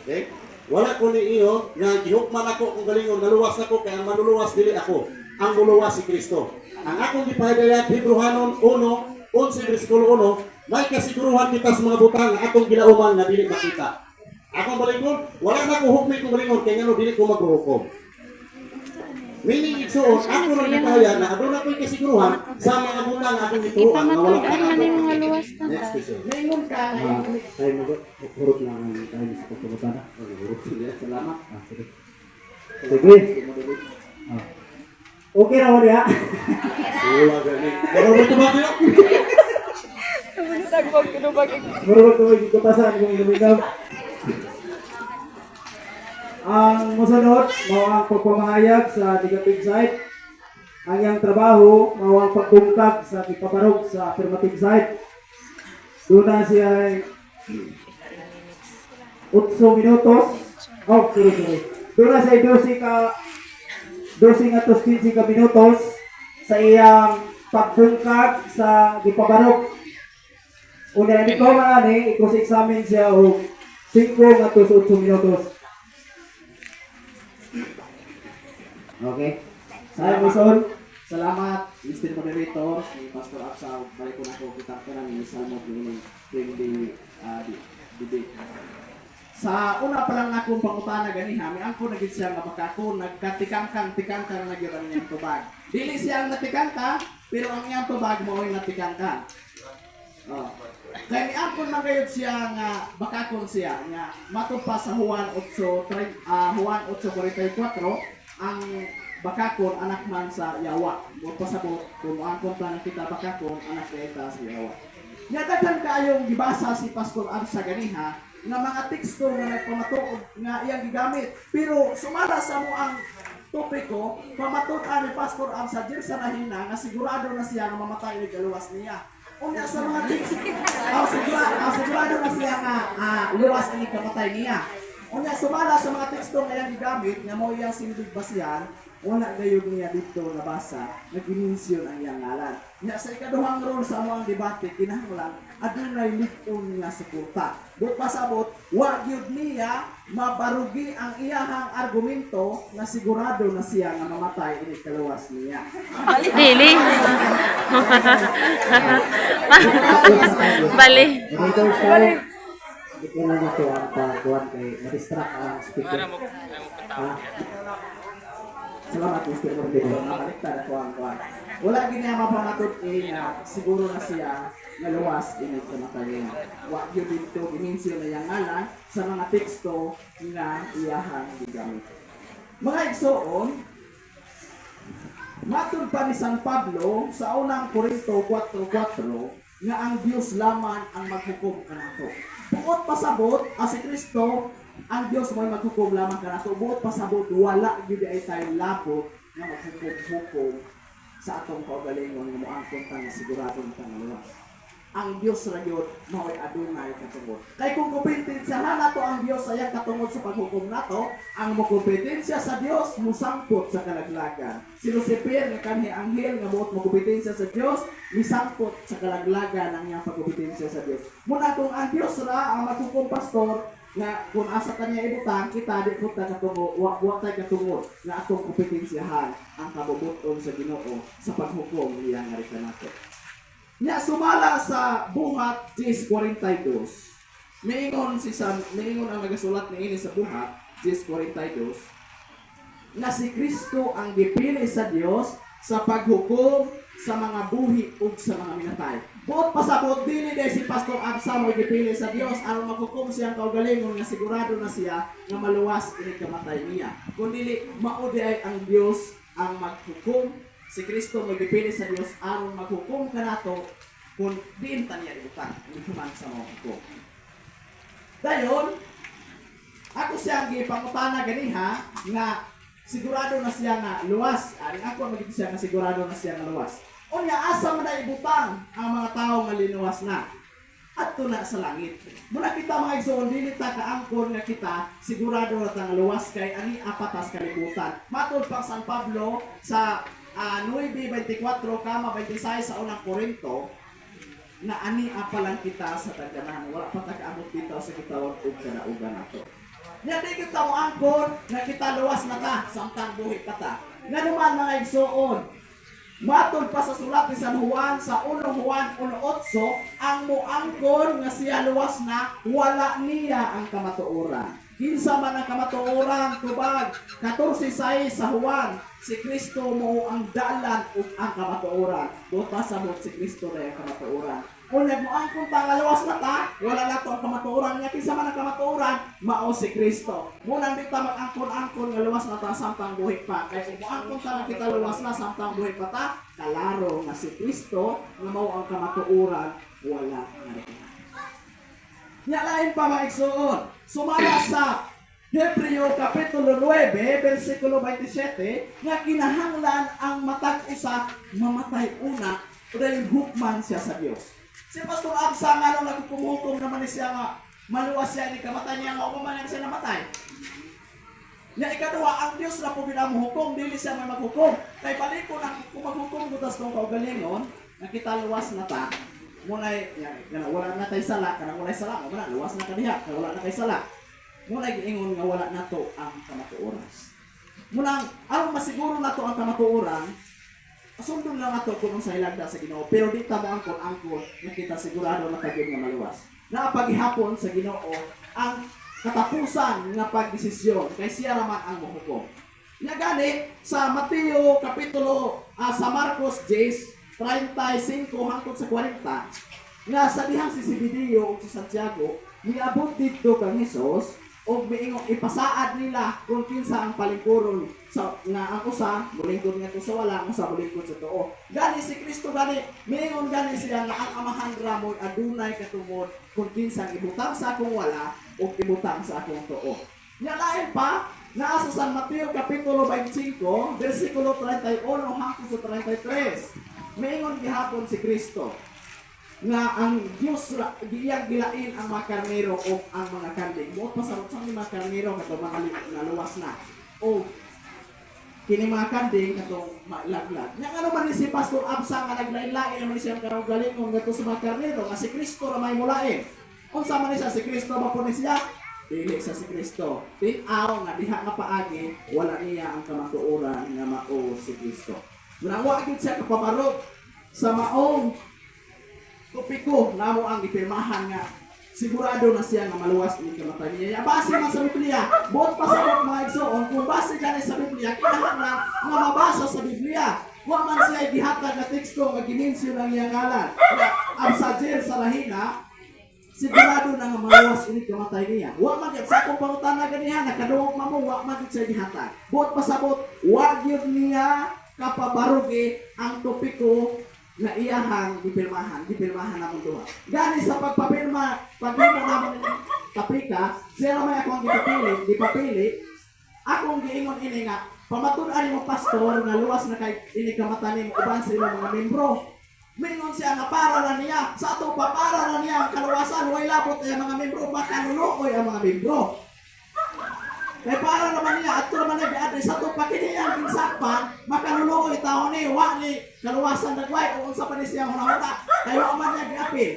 Okay? Wala ko ni iyo nga gihukman ako kung galingon naluwas ako kay ang manluluwas dili ako. Ang muluwas si Kristo. Ang akong gipahayag, Hebreohanon 1:11 bersikulo 1, may kasiguruhan kita sa mga butang nga atong gilauman nga dili makita. Akong balikon, wala na ko hukmi kung galingon kay ngano dili ko maghukom. Meaning igsuon, ako lang gipahayag na aduna ko'y kasiguruhan sa mga butang nga akong gituoan nga wala pa Ipamatud-an man nato yung mga makita. luwas na Next ta. question. Naingon ka nga Tayo mo hurot lang ang tayo sa pagpaputana. Salamat. Sige. Sige. Okay ra mo diha. Wala gani. Wala mo tumati. Murag ko gikutasan kung lumigaw. Ang mosunod mao ang pagpamahayag sa negative side. Ang iyang trabaho mao ang pagtungkag sa ipabarog sa affirmative side. Doon siya ay 8 minutos. Oh, sorry, sorry. Doon na siya 12 ka 12 nga tos 15 ka minutos sa iyang pagbungkag sa gipabarog. Una ni ko man ani i-cross-examine siya og 5 nga tos 8 minutos. Okay. Salamat, Mason. Salamat, Mr. Moderator, si Pastor Absa, balik ko na ako kitang ka ni Salmo Pining during the debate. Sa una pa lang akong pangutana ganiha, may angko na gid siya nga makako nagkatikangkang tikangkang na gyud ang iyang tubag. Dili siya ang natikangka, pero ang iyang tubag mao'y natikangkang. Oh. Kay miangkon man gayud siya nga bakakon siya nga matud pa sa Juan 8 Juan 8:44 ang bakakon anak man sa Yawa. Mo pasabot kung moangkon ta nga kita bakakon anak kita sa Yawa. Nya daghan kaayong gibasa si Pastor Arsa ganiha nga mga teksto nga nagpamatuod nga iyang gigamit, pero sumala sa mo ang topiko, pamatud-an ni Pastor Arsa diri sa nahina nga sigurado na siya nga mamatay ni galuwas niya. Unya sa mga teksto, sigurado na siya nga luwas ini kamatay niya. Unya sumala sa mga teksto nga iyang gigamit nga mao iyang sindig basihan, wala gayud niya didto nabasa nga gimension ang iyang ngalan. Nya sa ikaduhang role sa among debate kinahanglan adunay lig-on nga suporta. But pasabot wa gyud niya mabarugi ang iyahang argumento nga sigurado na siya nga mamatay ini kaluwas niya. Dili. Bali. Moderator tayo. Hindi ko lang nato ang pagkuhan kay ma-distract ang speaker. Ha? Salamat, Mr. Moderator. Nabaliktad ako ang kuwan. Wala gid niya mapamatud nga siguro na siya nga luwas ini kamatay niya. Wa gyud didto gimension na iyang ngalan sa mga teksto nga iyahang gigamit. Mga igsoon, matud pa ni San Pablo sa unang Korinto 4:4 nga ang Dios lamang ang maghukom kanato. Buot pasabot si Kristo ang Dios mo'y maghukom lamang kanato. Buot pasabot wala gyud ay tayo labot nga maghukom-hukom sa atong kaugalingon nga moangkon ta nga sigurado ta nga luwas. Ang Dios ra gyud mao'y adunay katungod. Kay kung kompetensyahan nato ang Dios sa iyang katungod sa paghukom nato, ang mokompetensya sa Dios musangpot sa kalaglagan. Si Lucifer nga kanhi anghel nga buot mokompetensya sa Dios, misangpot sa kalaglagan ang iyang pagkompetensya sa Dios. Muna kung ang Dios ra ang maghukom, pastor, Nga kung asa ta niya ibutang, kita di pud ta katungo, wa wa tay katungod nga atong kompetensiyahan ang kabubuton sa Ginoo sa paghukom niya nga kanato. Nya sumala sa Buhat 10:42. Miingon ang nagasulat niini sa Buhat 10:42 na si Kristo ang gipili sa Dios sa paghukom sa mga buhi ug sa mga minatay. Buot pasabot, dili day si Pastor Absa mo gipili sa Dios aron maghukom siyang kaugalingon nga sigurado na siya nga maluwas ini kamatay niya. Kun dili, mao di ay ang Dios ang maghukom. Si Kristo mo gipili sa Dios aron maghukom kanato kung diin ta niya ibutang human sa mga hukom. Dayon, ako siyang gipangutana ganiha nga sigurado na siya nga luwas. Ari ako magiging siya nga sigurado na siya nga luwas. Unya, asa man na ibutang ang mga tao nga linuwas na? Adto na sa langit. Muna kita, mga igsoon, dili ta kaangkon nga kita sigurado na ta nga luwas kay ani apatas kalibutan. Matod pa San Pablo sa 9:24 kama 26 sa Unang Korinto na ani apa lang kita sa tagdanan. Wala pa ta kaabot dito sa kitawag og kanaugan nato. Nya di kita mo angkon nga kita luwas na ta samtang buhi pa ta. Nga naman, mga igsoon, matod pa sa sulat ni San Juan sa 1 Juan 1:8, ang moangkon nga siya luwas na, wala niya ang kamatuoran. Kinsa man ang kamatuoran? Tubag 14:6 sa Juan, si Kristo mo ang dalan ug ang kamatuoran. Buta samot si Kristo na ang kamatuoran. Kung nagmoangkon ta nga luwas na ta, wala na to ang kamatuoran niya. Kinsa man ang kamatuoran? Mao si Kristo. Munang di ta mag-angkon-angkon nga luwas na ta samtang buhi pa. Kay kung moangkon ta nga kita luwas na samtang buhi pa ta, kalaro nga si Kristo nga mao ang kamatuoran, wala na rin. Nya lain pa, mga igsoon, sumala sa Hebreo Kapitulo 9, versikulo 27, nga kinahanglan ang matag usa mamatay una dahil hukman siya sa Dios. Si Pastor Absa nga nung naghukom naman ni siya nga maluwas siya ni kamatay niya nga umaman siya namatay. Nya ikaduha, ang Dios na po hukom, dili siya may maghukom. Kay baliko na kung maghukom butas tong kaugalingon, nga kita luwas na ta, munay ya, ya, wala na tay sala, kanang walay sala, mo na luwas na kadiha, kay wala na kay sala. Munay giingon nga wala nato ang kamatuoran. Munang aron masiguro nato ang kamatuoran, sundon lang ato kung sa hilagda sa Ginoo, pero di ta mo angkon-angkon nga kita sigurado na kagyud nga maluwas. Naapagihapon sa Ginoo ang katapusan nga pagdesisyon kay siya raman ang mohukom. Nya gani sa Mateo kapitulo sa Marcos 10, 35 hangtod sa 40 nga sa dihang si Zebedeo ug si Santiago miabot didto kang Hesus og miingon ipasaad nila kung kinsa ang palingkuron sa nga ang usa molingkod ngadto sa wala, ang usa molingkod sa tuo. Gani si Kristo gani miingon gani siya nga ang Amahan ra mo'y adunay katungod kung kinsa ang ibutang sa akong wala o ibutang sa akong tuo. Nya lain pa, naa sa San Mateo Kapitulo 25, versikulo 31 hangtod sa 33. Miingon gihapon si Kristo nga ang Dios giyang gilain ang mga karnero o ang mga kanding. Buot pasabot sa mga karnero katong mga naluwas na. O kini mga kanding katong malaglag. Nya ngano man ni si Pastor Absa nga naglain-lain naman ni siya ang kaugalingon ngadto sa mga karnero nga si Kristo ra may mulain? Unsa man ni siya, si Kristo ba po ni siya? Dili sa si Kristo. Tin-aw nga diha nga paagi wala niya ang kamatuoran nga mao si Kristo. Munang wa gyud siya kapabarog sa maong topiko namo ang gipirmahan nga sigurado na siya nga maluwas ini kamatay niya. Ya, base man sa Biblia, buot pasabot, mga igsoon, kung base gani sa Biblia, kinahanglan nga mabasa sa Biblia. Wa man siya gihatag nga teksto nga gimension ang iyang ngalan. Nga ang Sajer sa Rahina, sigurado na nga maluwas ini kamatay niya. Wa man gyud sa akong pangutana ganiha, nakadungog man mo, wa man gyud siya gihatag. Buot pasabot, wa gyud niya kapabarugi ang topiko nga iyahang gipirmahan, gipirmahan namon duha. Gani sa pagpapirma, paghimo namon ng tapika, siya may akong gipapili, gipapili, akong giingon ini nga, pamatud-an nimo, pastor, nga luwas na kay ini kamata nimo uban sa imong mga membro. Mingon siya nga para na niya, sa ato pa para na niya ang kaluwasan, way labot ang mga membro, makaluluoy ang mga membro. Kay para naman niya, ato naman nag-address sa ato pa kini ang ginsakpan, makaluluoy tao ni, wa ni kaluwasan nagway, o unsa pa ni siya hunahuna, kay wa man niya giapil.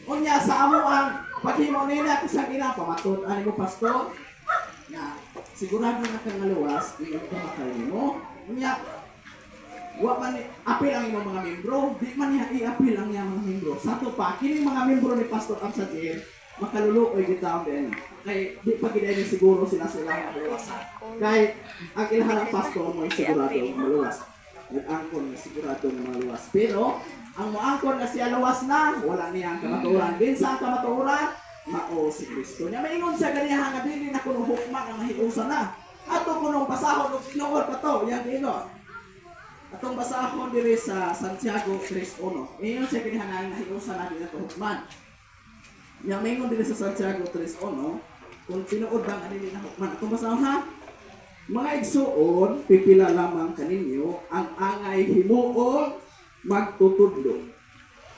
Unya sa amo ang Paghimo nila sa ina pamatud ani mo, pastor, nga sigurado na kang maluwas, ingon ka makay mo. Unya wa man ni apil ang imong mga membro, di man niya i-apil ang iyang mga membro. Sa ato pa kining mga membro ni Pastor Absagir makaluluoy gid din kay di pa gid ni siguro sila sila nga maluwasan. Kay ang ilahang pastor mo sigurado maluwas. Nag-angkon nga sigurado nga maluwas. Pero ang moangkon na siya luwas na, wala niya ang kamatuoran. Kinsa ang kamatuoran? Mao si Kristo. Nya maingon siya ganiha nga dili na kuno hukman ang nahiusa na. Ato kunong basahon og tinuod pa to, yang giingon. Atong basahon diri sa Santiago 3:1. Ingon siya ganiha nga nahiusa na dili na to hukman. Nya maingon diri sa Santiago 3:1, kung tinuod bang dili na hukman. Atong basahon ha. Mga igsuon, pipila lamang kaninyo ang angay himuon magtutudlo.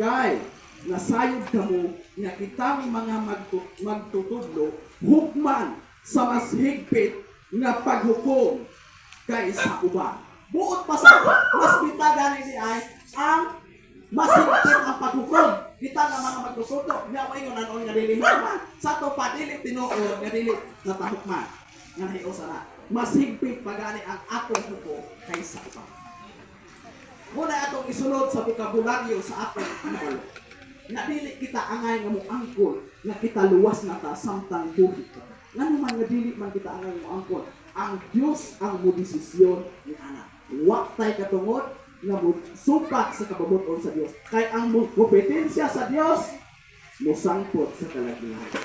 Kay nasayod kamo nga kitang mga magtutudlo hukman sa mas higpit nga paghukom kaysa uban. Buot pa sa mas kita gani ni ay ang mas higpit ang paghukom. Kita nga mga magtutudlo, nya maingon anon nga dili hukman. Sa to pa dili tinuod nga dili natahukman nga nahiusa na. Mas higpit pa gani ang atong hukom kaysa uban. Muna atong isulod sa bokabularyo sa atong panahon. Na dili kita angay nga moangkon nga kita luwas na ta samtang buhi pa. Ngano man nga dili man kita angay moangkon, ang Dios ang modesisyon ni ana. Wa tay katungod nga mosupak sa kabubut-on sa Dios. Kay ang kompetensya sa Dios mosangpot sa kalaglagan.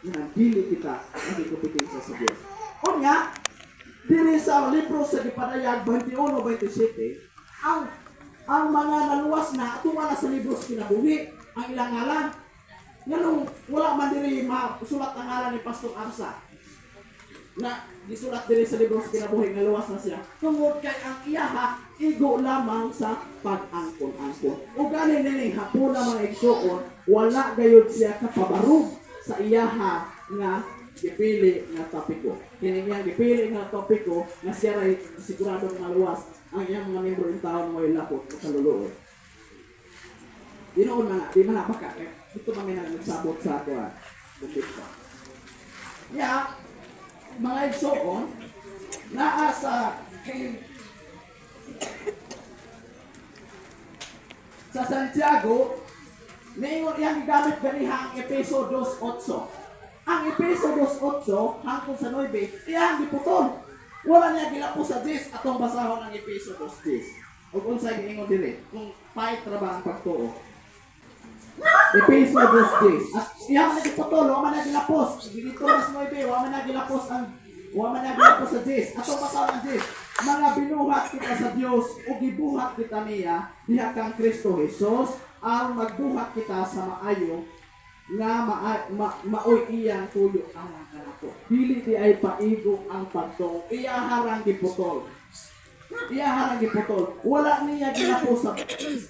Nga dili kita nagkompetensya sa Dios. Unya, diri sa libro sa Gipadayag 21:27, ang mga naluwas na atunga na sa libro sa kinabuhi ang ilang ngalan. Nganong wala man diri masulat ang ngalan ni Pastor Arsa na gisulat diri sa libro sa kinabuhi nga luwas na siya, tungod kay ang iyaha igo lamang sa pag-angkon-angkon. O gani nining hapuna, mga igsuon, wala gayud siya kapabarog sa iyaha nga gipili nga topiko. Kini iyang gipili nga topiko nga siya ray siguradong maluwas, ang iyang mga membro in taon mo ilapot sa kaluluoy. Dinoon na nga, di man na baka kay dito kami na nagsabot sa ato kumbinta. Ya, mga igsoon, naa sa sa Santiago, ningon iyang gigamit ganiha ang Epeso 2:8. Ang Epeso 2:8 hangtod sa 9, iyang giputol. Wala niya gilapos sa 10. Atong basahon ang Epeso 2:10. Ug unsay giingon diri? Kung pait ra ba ang pagtuo? Epeso 2:10. At iyang man giputol, wa man na gilapos. Dito mas 9, wa man na gilapos sa 10. Atong basahon ang 10. Mga binuhat kita sa Dios ug gibuhat kita niya diha kang Kristo Jesus aron magbuhat kita sa maayo nga maoy iyang tuyo alang kanato. Dili di ay paigo ang pagtuo. Iya harang giputol. Iya harang giputol. Wala niya gilapos sa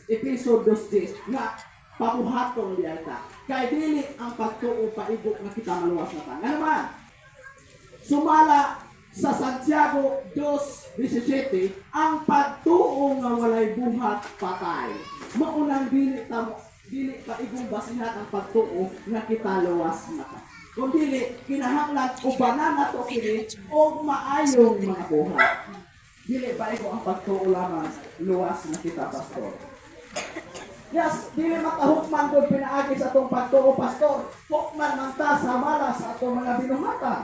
Epeso 2:10 nga pabuhaton di ta. Kay dili ang pagtuo paigo nga kita maluwas na ta. Nga naman, sumala sa Santiago 2:17, ang pagtuo nga walay buhat patay. Maunang dili ta dili paigong basihan ang pagtuo nga kita luwas na ta. Kung dili, kinahanglan ubanan nato kini og maayong mga buhat. Dili paigo ang pagtuo lamang luwas na kita, pastor. Yes, dili matahukman kung pinaagi sa atong pagtuo, pastor. Hukman man ta sa mala sa atong mga binuhatan.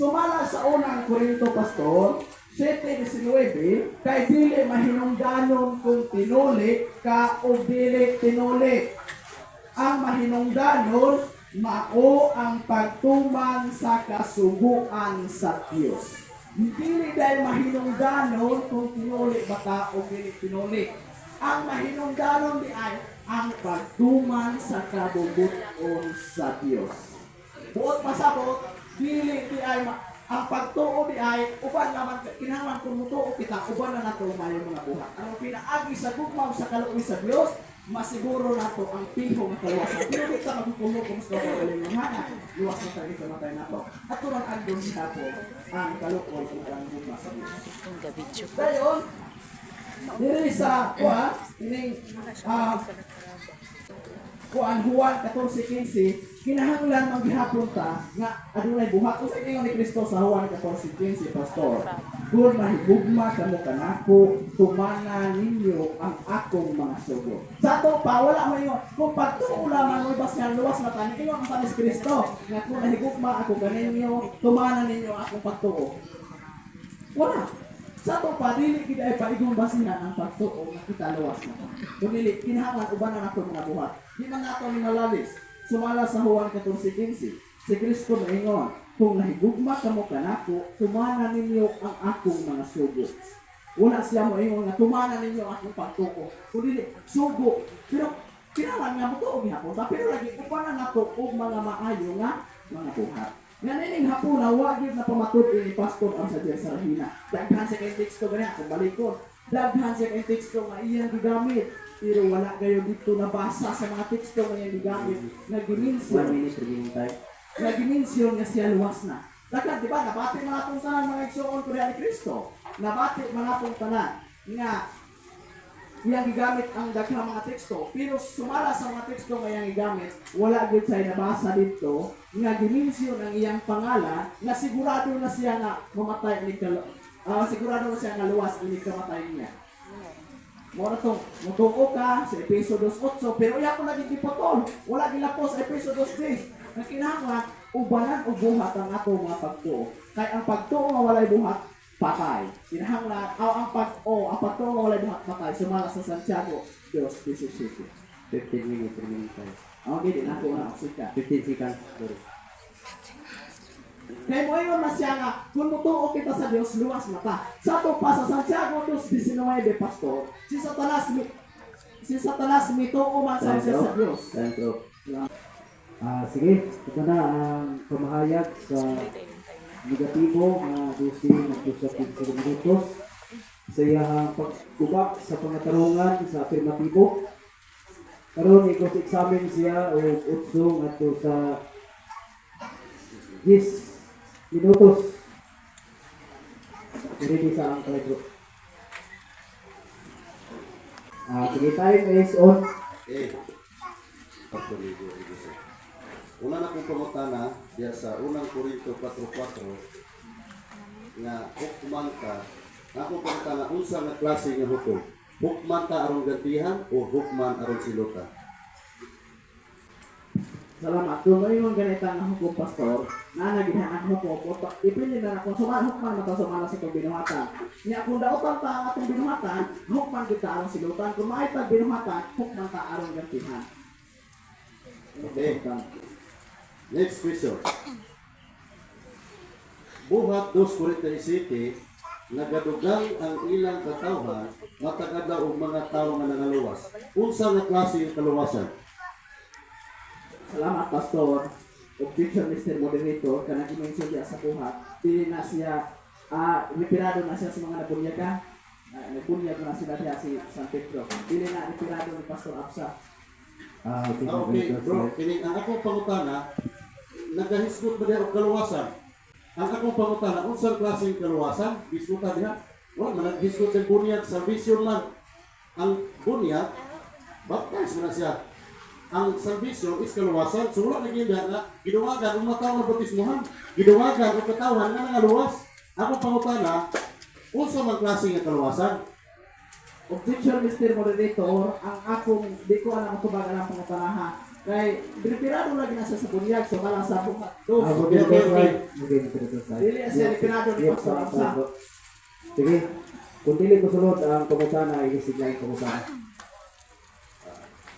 Sumala sa unang Korinto, pastor, 7:19, kay dili mahinungdanon kung tinuli ka o dili tinuli. Ang mahinungdanon, mao ang pagtuman sa kasuguan sa Dios. Dili dahil mahinungdanon kung tinuli ba ka o dili tinuli. Ang mahinungdanon di ay ang pagtuman sa kabubuton sa Dios. Buot pasabot, dili di ay ang pagtuo di ay uban naman kinahanglan kung mutuo kita uban na nato maayong mga buhat. Ang pinaagi sa gugma sa kaluoy sa Dios, masiguro nato ang piho nga kaluwasan. Pero di ta magkukulong kung gusto ko galing ng hana, luwas na tayo sa matay nato. At turang andon hapon ang kaluoy ug ang gugma sa Dios. Dayon, diri sa kuha, ining kuan Juan 14:15, kinahanglan man gihapon ta nga adunay buhat. Unsa ingon ni Kristo sa Juan 14:15, Pastor? "Kung mahigugma kamo kanako, tumana ninyo ang akong mga sugo." Sa ato pa, wala mo ingon. Kung pagtuo lamang mo basihan, luwas na tani. Ingon ang sa Kristo nga kung nahigugma ako kaninyo, tumana ninyo ang akong pagtuo. Wala. Sa ato pa, dili gid ay paigong basihan ang pagtuo nga kita luwas na ta. Kung dili, kinahanglan ubanan nato mga buhat. Di man nato ni malalis. Sumala sa Juan 14:15, si Kristo maingon, "Kung nahigugma kamo kanako, tumana ninyo ang akong mga sugo." Wala siya mo ingon nga tumana ninyo ang akong pagtuo. Kung dili, sugo. Pero kinahanglan nga motuo gihapon ta, pero lagi ubanan nato og mga maayo nga mga buhat. Nga nining hapon na wa gyud na pamatud ni Pastor ang sa sa Rahina. Daghan sa kay teksto gani akong balikon. Daghan sa kay teksto nga iyang gigamit. Pero wala kayo dito nabasa sa mga teksto nga iyang gigamit nga 1 gimension minute remaining time. nga gimension nga siya luwas na. Daghan, di ba? Nabati mga atong tanan, mga igsoon ko ni Kristo. Nabati mga atong tanan nga iyang gigamit ang daghang mga teksto, pero sumala sa mga teksto nga iyang gigamit, wala gyud say nabasa dito nga gimension ang iyang pangalan nga sigurado na siya nga mamatay ini sigurado na siya nga luwas ini kamatay niya. Mo na tong mutuo ka sa Efeso 2:8, pero iya ko lagi giputol. Wala gilapos sa Efeso 2:10 nga kinahanglan ubanan og buhat ang ato mga pagtuo. Kay ang pagtuo nga walay buhat, patay. Kinahanglan aw ang pag o ang pagtuo nga walay buhat, patay, sumala sa Santiago 2:17. 15 minutes remaining time. Okay, di na ako na sika. 15 seconds. Sorry. Kay mo ingon na siya nga kung mutuo kita sa Dios, luwas na ta. Sa ato pa, sa Santiago 2:19, Pastor, si Satanas mituo man sa Time's siya sa up. Dios. Time's up. Sige, ito na ang pamahayag sa negatibo nga 12 nagdusa 15 minutos sa iyahang pagguba sa pangatarungan sa afirmatibo. Karon i-cross examine siya og 8 ngadto sa 10 minutos. Ready sa ang bro. Sige, time is on. Okay. Pagtuligo, ibig. Una na kong pangutana diya sa Unang Korinto 4.4 nga hukman ka, nga akong pangutana, unsa nga klase nga hukom? Hukman ta aron gantihan o hukman aron silutan? Salamat. Kung may ganita nga hukom, Pastor, na nagihan ang hukom, o ipili na na kung sumala hukman mata sumala sa itong binuhatan. Nya kung dautan ta ang atong binuhatan, hukman kita aron silutan. Kung maay tag binuhatan, hukman ta aron gantihan. Okay. Next question. Buhat 2.47, nagadugang ang ilang katawhan matag adlaw og mga tawo nga nangaluwas. Unsa nga klase yung kaluwasan? Salamat, Pastor. Objection, Mr. Moderator, kanang i-mention diya sa buhat, dili na siya, referado na siya sa mga nabunyaga. Nabunyag na sila diya si San Pedro. Dili na referado ni Pastor Absa. Okay, Okay, bro, kini ang akong pangutana, nagahisgot ba diha og kaluwasan? Ang akong pangutana, unsang klaseng kaluwasan? Hisgutan diha. Wala man naghisgot sa bunyag, salvation man. Ang bunyag, baptize man na siya. Ang salvation is kaluwasan. So wala na gyud nga giduwagan ang mga tawo nga bautismohan. Giduwagan og katawhan nga nangaluwas. Akong pangutana, unsa man klase nga kaluwasan? Objection, Mr. Moderator, ang akong, di ko alam kung tubagan ang pangutanaha. Kay, referado lagi na siya sa bunyag, so malang sa buhat. Dos. Okay. Okay. Dili siya referado ni Pastor Absa. Sige, kung dili ko sulod ang pangutana, i-sigla ang pangutana.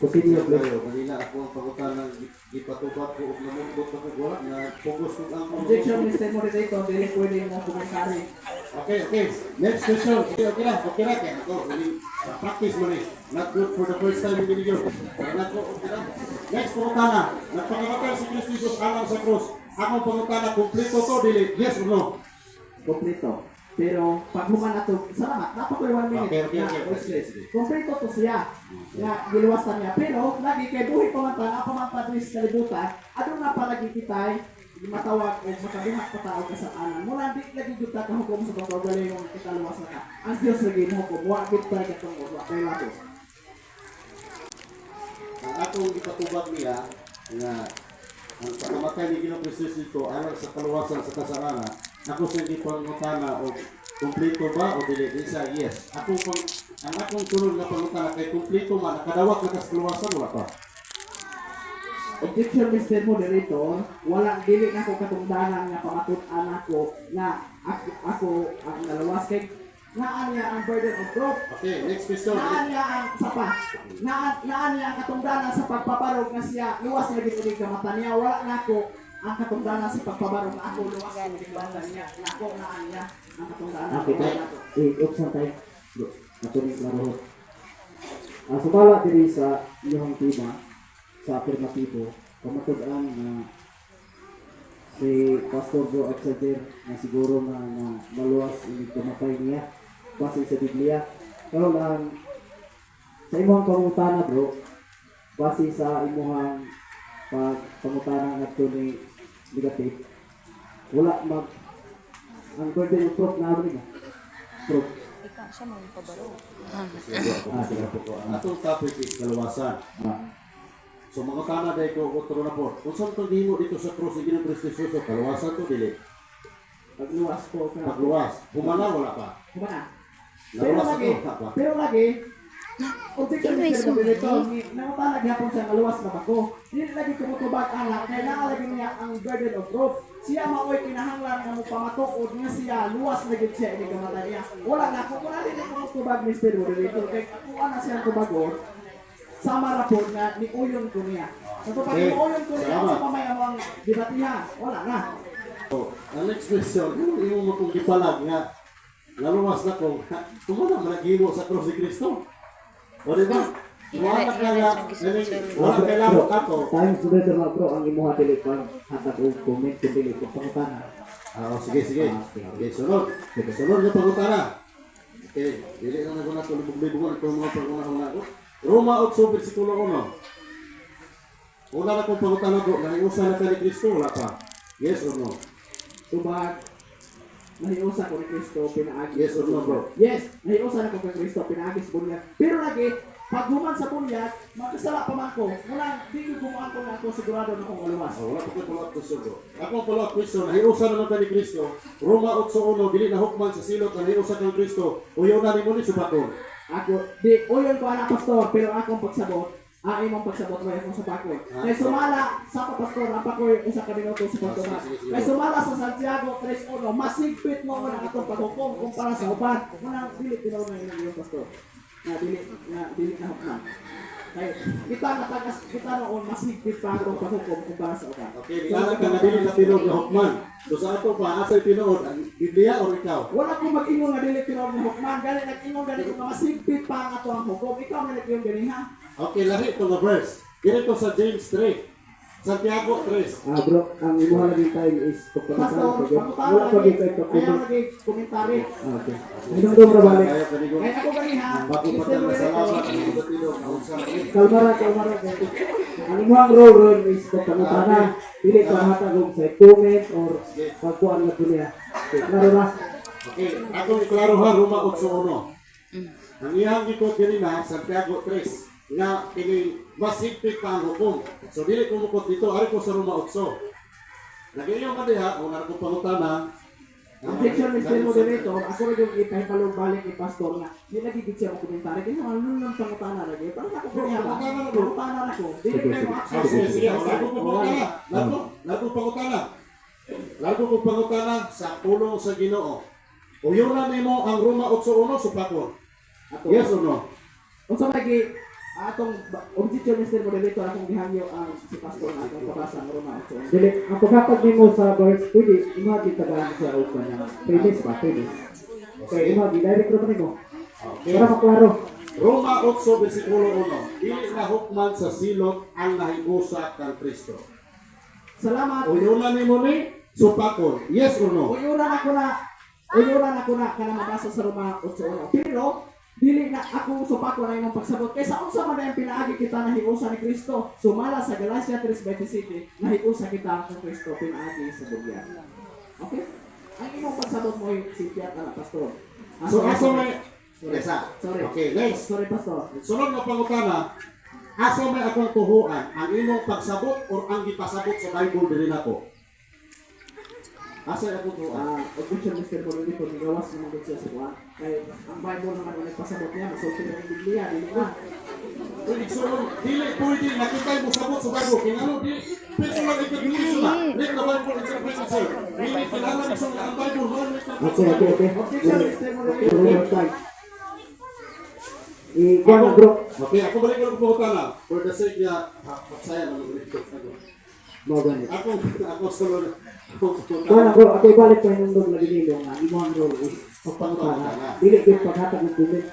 Continue, please. Kayo, kanina ako ang pangutana gipatubag ko og namundot ako, wala na focus ko ang Objection, Mr. Moderator, dili pwede mo komentary. Okay. Next question. Okay lang, okay lang. Kaya ako, hindi, practice mo ni. Not good for the first time in video. Kaya ako, okay lang. Next pangutana. Nagpakamatay si Kristo Jesus alang sa krus. Akong pangutana, kumpleto to, dili? Yes or no? Kompleto. Pero pag human ato, salamat, napa ko yung 1 minute. Okay. Na, Sige. Kompleto to siya. Nga giluwasan niya. Pero lagi kay buhi pa man ta, napa man ta diri sa kalibutan, aduna pa lagi kitay matawag o makabuhat pa tao kasalanan. Mula di lagi gyud ta kahukom sa pagkaugalingon kita luwas na ka. Ang Dios lagi mo hukom, wa gyud ta katungod, wa kay labos. Ang Ang atong ipatubag niya nga ang pagkamatay ni Ginoong Kristo dito alang sa kaluwasan sa kasalanan, ako sa gipangutana og kumpleto ba o dili? Di siya yes. Ako pang ang akong sunod nga pangutana kay kumpleto man, nakadawat na kas kaluwasan, wala pa? Objection, Mr. Moderator, wala, dili na ko katungdanan nga pamatud-an ako na ako ang nalawas kay naa niya ang burden of proof. Okay, next question. Naa niya ang sapa. Naa niya ang katungdanan sa pagpabarog nga siya luwas na gid unig kamata niya. Wala nako ang katungdanan sa pagpabarog nga ako luwas na gid kamata niya. Nako naa niya ang katungdanan. Okay, Wala nako. eh, oops na tayo. Bro, ato ni klaro. Ang sumala diri sa iyong tema sa afirmatibo, pamatud-an na si Pastor Joe Xavier na siguro na maluwas inig kamatay niya base sa Biblia. Pero lang sa imong pangutana, bro, base sa imong pagpangutana ngadto ni negative, wala mag ang burden of proof na ano proof. Ikaw siya mo pabaro. Ah, sige. Ang atong topic is kaluwasan. So mga kana dahil ko otro na po. Kung saan itong gihimo dito sa cross ni Ginoong Kristo Jesus, kaluwasan to dili? Pagluwas ko ka. Pagluwas. Humana, wala pa? Kumana. Pero Naluwas lagi, ako, wala pa? pero lagi, objection, Anyway, Mr. Moderator, nangutana gihapon siya nga luwas na ba ko. Dili lagi kumutubag ana kay naa lagi niya ang burden of proof. Siya maoy kinahanglan nga mopamatukod nga siya luwas na gid siya ini kamatay niya. Wala na ako wala dili kumutubag, Mr. Moderator, kay ako ana siyang tubagon sama ra po nga niuyon ko niya. So pag Okay. niuyon ko niya Salamat. sa pamay mo ang debatihan, wala na. So, ang next question, ano imong makong gipalag nga naluwas na ko, kumana man naghimo sa cross ni Kristo? O di ba? Wala ka nga, wala kailangan ako. Times together na, bro, ang imuha dili pa hatag og comment kung dili ko pangutana. Ah, oh, sige, sige. Ah, okay. Okay, sunod. Sunod nga pangutana. Okay, dili na na ko na tulubog-libog itong mga panguna-una ko. Roma 8, versikulo 1. Una na kong pangutana ko, nahiusa na ka ni Kristo, wala pa? Yes or no? Tubag, nahiusa ko ni Kristo pinaagi. Yes or no, bro? Yes, nahiusa na ko kay Kristo pinaagi sa bunyag. Pero lagi, pag human sa bunyag, magkasala pa man ko. Wala, di ko gumaan ko na ako sigurado na akong maluwas. Ah, wala pa ko'y follow-up question, bro. Ako ang follow-up question, nahiusa naman ka ni Kristo. Roma 8.1, dili na hukman sa silot na nahiusa kang Kristo. Uyaw na nimo ni subakon. Ako, di, uyon ko ana, pastor, pero akong pagsabot, imong pagsabot mo akong sa bakon. Ah, Kay sumala sa pa, pastor, napa ko usa ka minuto sa pagtuman. Ah, sige, sige, sige. Kay sumala sa Santiago 3:1, masigpit mo ang atong paghukom kumpara sa uban. Muna dili tinuod na inyong pastor. Na dili na hukman. Kay kita nga tagas kita noon masigpit pa atong paghukom kumpara sa uban. Okay, nialam ka nga dili na tinuod nga hukman. So sa ato pa, asa'y tinuod, ang Biblia or ikaw? Wala ko mag-ingon nga dili tinuod nga hukman, gani nag-ingon gani ko nga masigpit pa ang ato ang hukom. Ikaw nga nag-ingon gani ha. Okay, lahi ito nga verse. Dito sa James 3. Santiago 3. Ah, bro, ang imuha lagi time is pagpangutana. Pastor, Pag- Wala pa pangutana gid lagi. kay Ayaw pag-comment. lagi komentary. Ah, okay. Hinungdom ra balik. Kaya kanigo. Kaya ako gani ha. Bago pa Mr. tayo Moderator, salamat ang mga tinuod. Ang sa Kalma ra, kalma ra. Ang imuhang role ron is pagpangutana. Dili ka hatag og sa comment or pagkuan nga niya. Okay, klaro ra. Okay, akong iklaro ha, Roma 8.1. Ang iyang gikot ganina, Santiago 3, nga kini mas higpit pa ang hukom. So dili ko mukot dito, ari ko sa Roma 8. Nag-iyaw ka diha, una ko pangutana. Objection, Mr. Moderator, ako rin yung ipahipalong balik ni Pastor nga, di lagi gid siya mo komentary, kaya nga ano lang pangutana lagi, parang ako kanya ba? Pangutana na, bro. Pangutana na ko. Dili Sige, kayo sige. Ah, access. sige, sige. Lago ko pangutana. Lago pangutana. Lago ko pangutana sa pulong sa Ginoo. Uyuran nimo ang Roma 8.1 supakon. Ato. Yes or no? Unsa may gi atong objection, Mr. Moderator, akong gihangyo ang si Pastor nga atong pabasa ang Roma 8. Dili, ang paghatag nimo sa verse, pwede imuha gid tagaan siya og kanang premise ba, premise. Okay, imuha gid direct ra man nimo. Okay. Para maklaro. Roma 8, versikulo 1. Dili na hukman sa silot ang nahiusa kang Kristo. Salamat. Uyunan nimo ni supakon. Yes or no? Uyuran ako na kana mabasa sa Roma 8:1. Pero dili na ako supako na imong pagsabot kaysa unsa man ang pinaagi kita nahiusa ni Kristo. Sumala sa Galatia 3:27, nahiusa kita kang Kristo pinaagi sa bugyag. Okay? Ang imong pagsabot mo si Piat ana, pastor. Ah, So sorry, asa sorry. may Esa. Sorry. Okay, next. Sorry, pastor. Sunod nga pangutana. Asa may akong tuhuan, ang imong pagsabot or ang gipasabot sa Bible diri nako? Asa akong tuhuan? Objection, Mr. Moderator, nigawas naman gud siya sa kuan. Kay ang Bible naman ang nagpasabot niya, masulti na ang Biblia, dili ba? Uy, igsoon, dili pwede nakitay mo sabot sa Bible. Kaya ano, dili, personal interpretation na. Let the Bible interpret itself. Dili, kinahanglan igsoon ang Bible, mo Okay. Objection, Mr. Moderator. We're out of time. I-kuan na, bro. Okay, ako balik ko ng pangutana. For the sake niya, pagsaya na mag-ulit ko. Mo ganit. Ako solo, ako Kuan na, bro, ako ibalik pa hinungdog lagi nilo nga imong role is pagpangutana. Dili gyud paghatag og comment.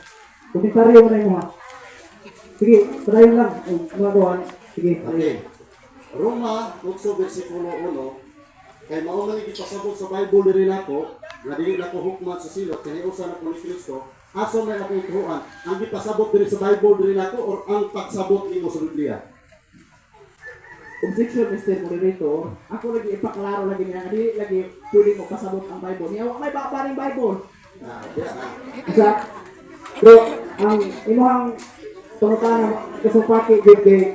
Komentaryo mo na imo ha. Sige, padayon lang. Og mga kuan. Sige, Okay. padayon. Roma 8 versikulo 1, kay mao man gipasabot sa Bible diri nako nga dili nako hukman sa silot kay usa na ko ni Kristo. Asa may akong tuhuan, ang gipasabot diri sa Bible diri nako or ang pagsabot nimo sa Biblia? Objection, Mr. Moderator. Ako lagi ipaklaro lagi niya nga dili lagi pwede mo pasabot ang Bible. Niya wa may baba ning Bible. Ah, di na. Isa, bro, ang imuhang pangutana kasupaki gyud kay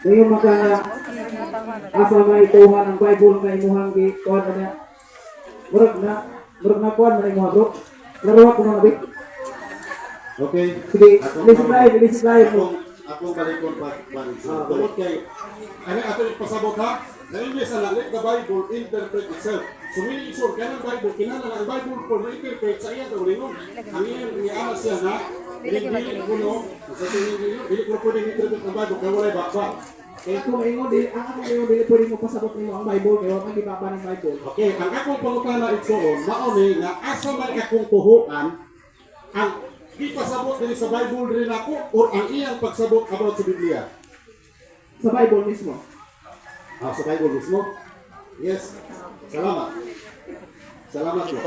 ngayon maka na asa may tuhan ang Bible nga imuhang gi kuan na niya. Murag na kuan man imuha, bro. Laro ko na bi. Okay. Sige, Akong listen live, listen live. Akong balikon pa balik. So, tungod kay ano ato ipasabot ha? Sa English na, let the Bible interpret itself. So meaning so kanang Bible kinahanglan ang Bible for ma-interpret sa iya kaugalingon. Ang iyang niana siya na dili kuno sa tingin niyo dili ko pwedeng interpret ang Bible kay walay bakba. Kaya ako maingon dili ang ako maingon dili pwede mo pasabot nimo ang Bible kay wa may baba ning Bible. Okay, ang akong pangutana igsoon mao ni nga asa man akong tuhuan, ang gipasabot diri sa Bible diri nako or ang iyang pagsabot about sa Biblia? Sa Bible mismo. Ah, sa Bible mismo? Yes. Salamat. Salamat po.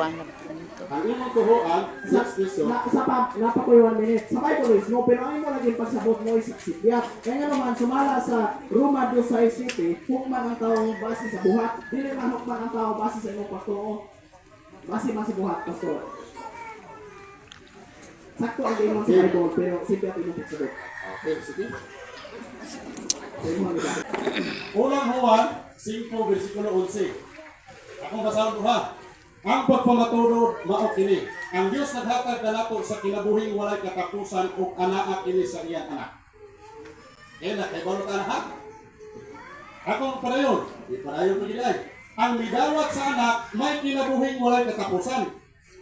Ang imong tuhuan, next question. Na, sa pa, napa ko yung 1 minute. Sa Bible mismo, pero ang imo lagi pagsabot mo is sipyat. Kaya nga naman, sumala sa Roma 2:6-7, hukman ang tao base sa buhat. Dili man hukman ang tao base sa imong pagtuo. Base man sa buhat, pastor. Sakto ang imong sa Bible, pero sipyat imong pagsabot. Okay, sige. Sa imong giba. Unang Juan 5, versikulo 11. Akong basahon ko ha. Ang pagpamatunod mao kini. Ang Dios naghatag kanato sa kinabuhing walay katapusan ug anaa kini sa iyang anak. Kaya na, kay balo ta na ha? Akong padayon, di padayon ko ay. Ang midawat sa anak may kinabuhing walay katapusan.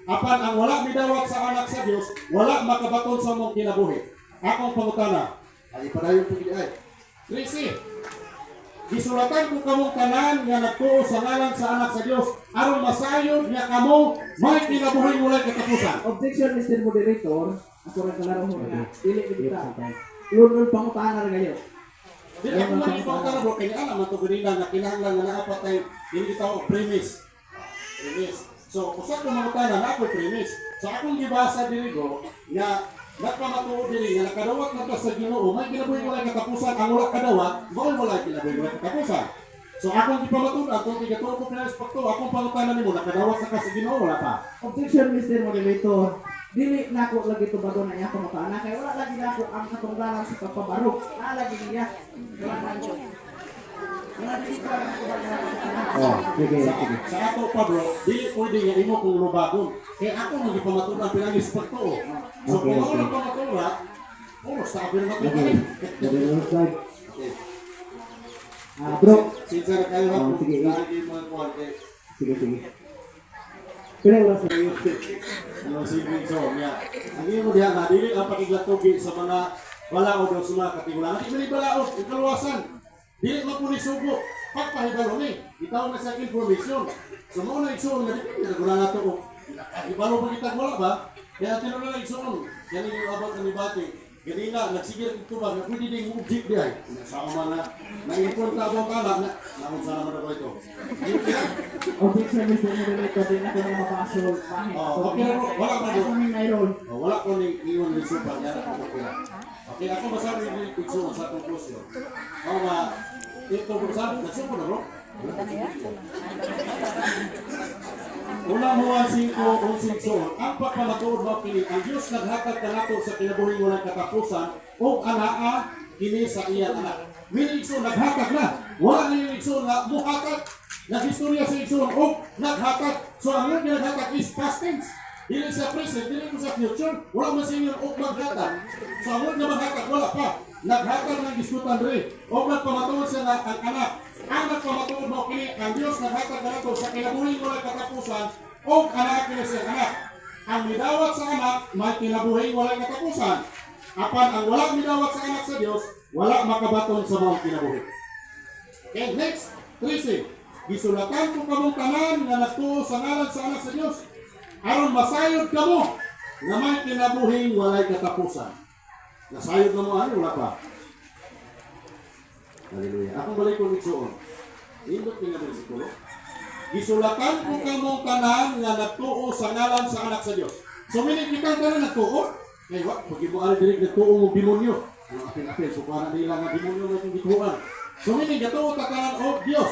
Apan ang wala midawat sa anak sa Dios, wala makabaton sa mong kinabuhi. Akong pangutana, ay padayon ko ay. 13. Gisulatan ko kamong tanan nga nagtuo sa ngalan sa anak sa Dios aron masayod nga kamo may kinabuhing walay katapusan. Objection, Mr. Moderator. Ako rin kalaro mo nga. Dili kita. Ulol pangutana ra gayo. Dili ako man ipangutana, bro, kay alam man to ganina nga kinahanglan nga naa pa tay dili gitawag og premise. Premise. So usa ko mangutana na ako'y premise. Sa akong gibasa diri bro nga nagpamatuod diri nga nakadawat na ta sa Ginoo may kinabuhing walay katapusan, ang wala kadawat mao'y walay kinabuhing walay katapusan. So akong gipamatuod atong tigatuo ko pinalis pagtuo, akong pangutana nimo, nakadawat na ka sa Ginoo wala pa? Objection, Mr. Moderator. Dili nako lagi tubagon na iya pangutana kay wala lagi nako ang katungdanan sa pagpabarog. Naa lagi niya. Wala nako. Wala lagi ko ang katungdanan sa tanan. Oh, Sige, sa, sige. sa ato pa bro, dili pwede nga imo kong lubagon. Kaya ako nang gipamatuod ang pinagis pagtuo. So kung ako nang pamatuod, oh, sa ako na Okay. matuod. We're out of time. Okay. Ah, bro. Sinsa na kayo ha, Oh, kung sige. lagi mga kuwan kay Sige, sige. Pila oras na? Ano si so niya. Ang imo diha na dili ang pakiglatugi sa mga balaod o sa mga katigulangan. Di man balaod, ang kaluwasan. Dili man po ni sugo. Pagpahibalo ni, itaw na sa information. So mao na igsoon nga dili na na to og hibalo pa kita wala ba? Kaya tinuod na igsoon. Kani yung about na debate. Ganina, nagsigir og tubag nga pwede ding object di ay. Sa man na na-inform ta about ana na naunsa naman ako ito. Objection, Mr. Moderator. Dili nako na mapasol. Bahin. Oh, okay na bro. Wala pa bro. Ako ning nairoll. Oh, wala ko ni iyon ni supa niya na ko kaya. Okay, ako masabi ni igsoon sa conclusion. Mao nga ito bro sa nagsupo na bro. Unang Juan 5:11 igsoon, ang pagpamatuod mao kini, ang Dios naghatag kanato sa kinabuhing walang katapusan ug anaa kini sa iyang anak. Meaning igsoon, naghatag na. Wala na yung igsoon nga muhatag. Naghistorya sa igsoon og naghatag. So ang word nga naghatag is past tense. Dili sa present, dili ko sa future. Wala man sa inyo og maghatag. So ang word nga maghatag, wala pa. Naghatag ng gisgutan diri. Og nagpamatuod siya nga ang anak. Ang nagpamatuod mo kini ang Dios naghatag kanato sa kinabuhi walay katapusan og anak kini siya anak. Ang midawat sa anak may kinabuhi walay katapusan. Apan ang wala midawat sa anak sa Dios, wala makabaton sa maong kinabuhi. Okay, next, 13. Gisulatan ko kamong tanan nga nagtuo sa ngalan sa anak sa Dios, aron masayod kamo nga may kinabuhing walay katapusan. Nasayod na mo ani, wala pa? Hallelujah. Akong balik ko igsuon. Indot ni nga bersikulo. Gisulatan ko kamong tanan nga nagtuo sa ngalan sa anak sa Dios. So meaning kitang tanan nagtuo. Kay wa pag mo ari diri nagtuo mo demonyo. Ang apil-apil so para nila nga demonyo may itong gituoan. So meaning gatuo ta tanan og Dios.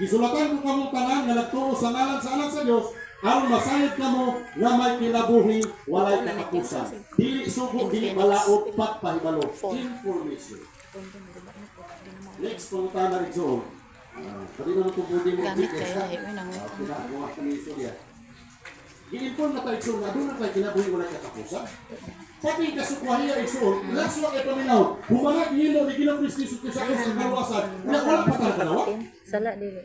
Gisulatan ko kamong tanan nga nagtuo sa ngalan sa anak sa Dios aron masayod kamo nga may kinabuhi walay katapusan. Dili sugo, dili balaod, pagpahibalo. Information. Next, pangutana igsoon. Pwede naman kung pwede mo Gamit GPS kayo, ka. lahi mo nang Ginagawa ka ni istorya. Gi-inform na tayo igsoon nga doon na tayo kinabuhi walay katapusan. Pati kasukwahiya igsoon, laswa kay paminaw. Humanag himo ni Ginoong Kristo Jesus sa ang kaluwasan. Na wala pa talaga nawa. Sala dili.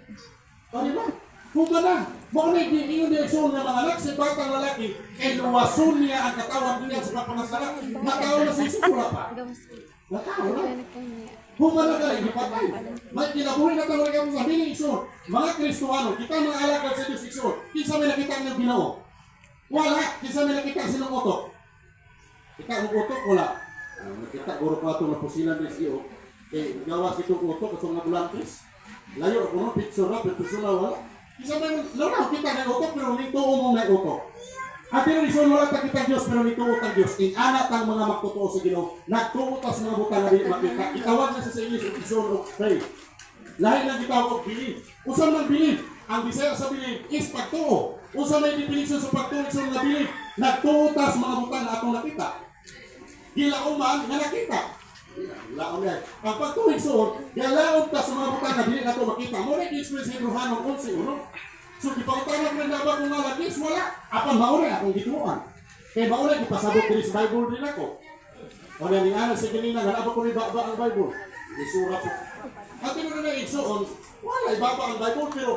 Pari ba? Humana. Mao na giingon niya igsoon nga mga anak sa batang lalaki kay luwason niya ang katawan niya sa kapangasala. Nataw na si Jesus, wala pa. Nataw na. Humana ka rin, ipatay. May kinabuhi na talaga mo sa biling igsoon. Mga Kristuano, kita mga alagad sa Diyos igsoon. Kinsa may nakita ang Ginoo? Wala. Kinsa may nakita ang sinong utok? Kita ang utok, wala. Nakita, guro ko ato na pusilan ni siyo. Kay gawas itong utok, itong nga bulantis. Layo ako no, picture na, pero personal wala. Kinsa may, wala, kita ng utok, pero nituo mo may utok. At pero igsoon, wala ta kita Diyos, pero nituo ta Diyos. Inana tang mga magtotoo sa Ginoo. Nagtuo ta sa mga butang na dili makita. Itawag na sa English og igsoon og faith. Lahi lang gitawag og belief. Usa man belief? Ang Bisaya sa belief is pagtuo. Usa may definition sa pagtuo igsoon nga belief? Nagtuo ta sa mga butang na atong nakita. Gilauman nga nakita. Laon yan. Ang pagtuo igsoon, gilaom ta sa mga butang na dili nato makita. Mo na gi-explain sa Hebreohanon 11:1. So gipangutana ko na ba kung nga lagis, wala. Apan mauna akong gituoan. Kay mauna gipasabot diri sa Bible din ako. O na ni ana sa ganina nga ko ni baba ang Bible. Isura ko. At tinuod na igsoon, wala ibaba ang Bible pero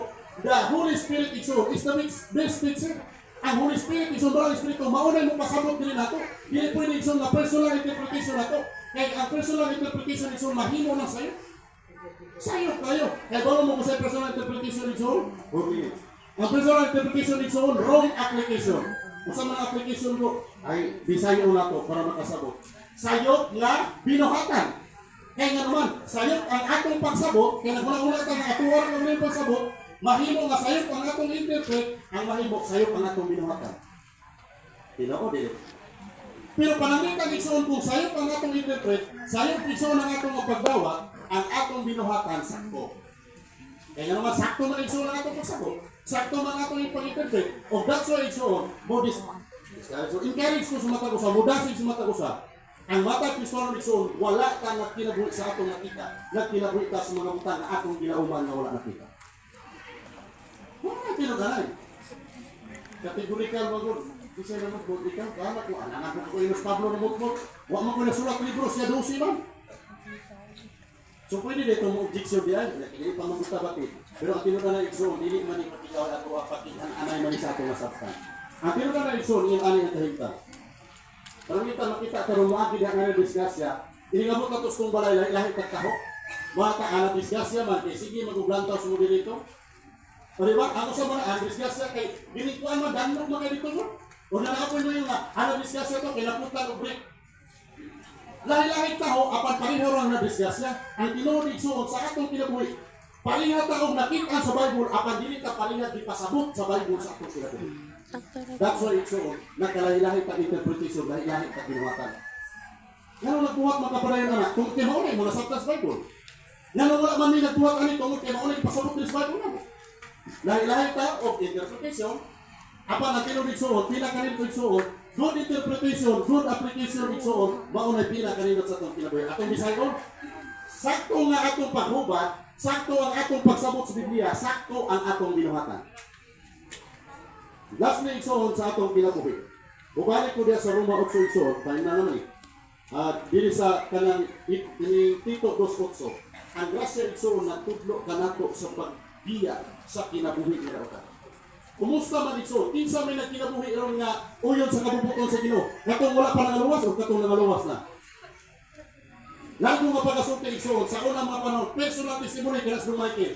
the Holy Spirit igsoon is the best teacher. Ang Holy Spirit igsoon ba ang Espiritu mauna mo pasabot diri nato. Dili pwede igsoon nga personal interpretation nato. Kay ang personal interpretation igsoon mahimo na sayo. Sayo kayo. Kay balo mo ko sa personal interpretation igsoon? 4 minutes. Ang personal interpretation igsoon, wrong application. Unsa man ang application ko? Ay, bisayo na to para makasabot. Sayop nga binuhatan. Kay nga naman, sayop ang atong pagsabot, kay naguna-una ta nga atuwa ang aming pagsabot, mahimo nga sayop ang atong interpret, ang mahimo sayop ang atong binuhatan. Tinuod dili? Pero pananglitan igsoon kung sayop ang atong interpret, sayop igsoon ang atong pagdawat, ang atong binuhatan sakto. Kaya nga naman, sakto man igsoon ang atong pagsabot. Sakto man atong ipag-interpret. O that's why igsoon, mo dis so encourage ko sa matag usa, mudasig sa matag usa. Ang matag Kristiyano igsoon, wala ka nagkinabuhi sa atong nakita. Nagkinabuhi ta sa mga butang nga atong gilauman nga wala nakita. Wala na tinuganay. Categorical man gud. Bisa na mo ikaw, kala ko anak ko ko Inos Pablo na mutmut. Wa man ko nasulat libro siya 12 man. So pwede dito mo objection diyan, dili pa magusta batin. Pero ang tinuod na igsoon, dili man ni pakigaw ato pakihan anay man ni sa atong masabtan. Ang tinuod na igsoon, iyon ani ang kahimtang. Parang makita karon moagi diha nga disgrasya, iningabot na to sa tong balay lahi lahi tagtaho. Mga ta ana disgrasya man kay sige maguglantaw sa mo dito. O di ba? Ako sa mga ang disgrasya kay dili kuan man danlog man kay dito mo. O na mo yung nga ana disgrasya to kay naputan og brake. Lahi-lahi taho apan pareho ra na disgrasya. Ang tinuod igsuon sa atong kinabuhi. Pareha ta og nakita sa Bible apan dili ta pareha gipasabot sa Bible sa atong kinabuhi. That's why igsuon nagkalahi-lahi ta interpretation, lahi-lahi ta binuhatan. Ngano nagbuhat makapadayon anak kung kay mao na mo nasabtan sa Bible? Ngano wala man ni nagbuhat ani tungod kay mao na ipasabot ni sa Bible na. Lahi-lahi ta og interpretation apan ang tinuod igsuon pila kanil igsuon Good interpretation, good application, igsoon, mao na pila kanindot sa atong kinabuhi. Atong bisayon, sakto nga atong paghubad, sakto ang atong pagsabot sa Biblia, sakto ang atong binuhatan. Last na, igsoon, sa atong kinabuhi. Bubalik ko diya sa Roma 8, igsoon, tayo na naman eh. At dili sa kanang ining Tito 2.8, ang grasya, igsoon, nagtudlo kanato sa pagbiya sa kinabuhi nga dautan. Kumusta man, igsoon? Kinsa may nagkinabuhi ron nga uyon sa kabubuton sa Ginoo? Katong wala pa nangaluwas o katong nangaluwas na? Lalo nga pagasulti, igsoon, sa unang mga panahon, personal testimony kay Brother Michael.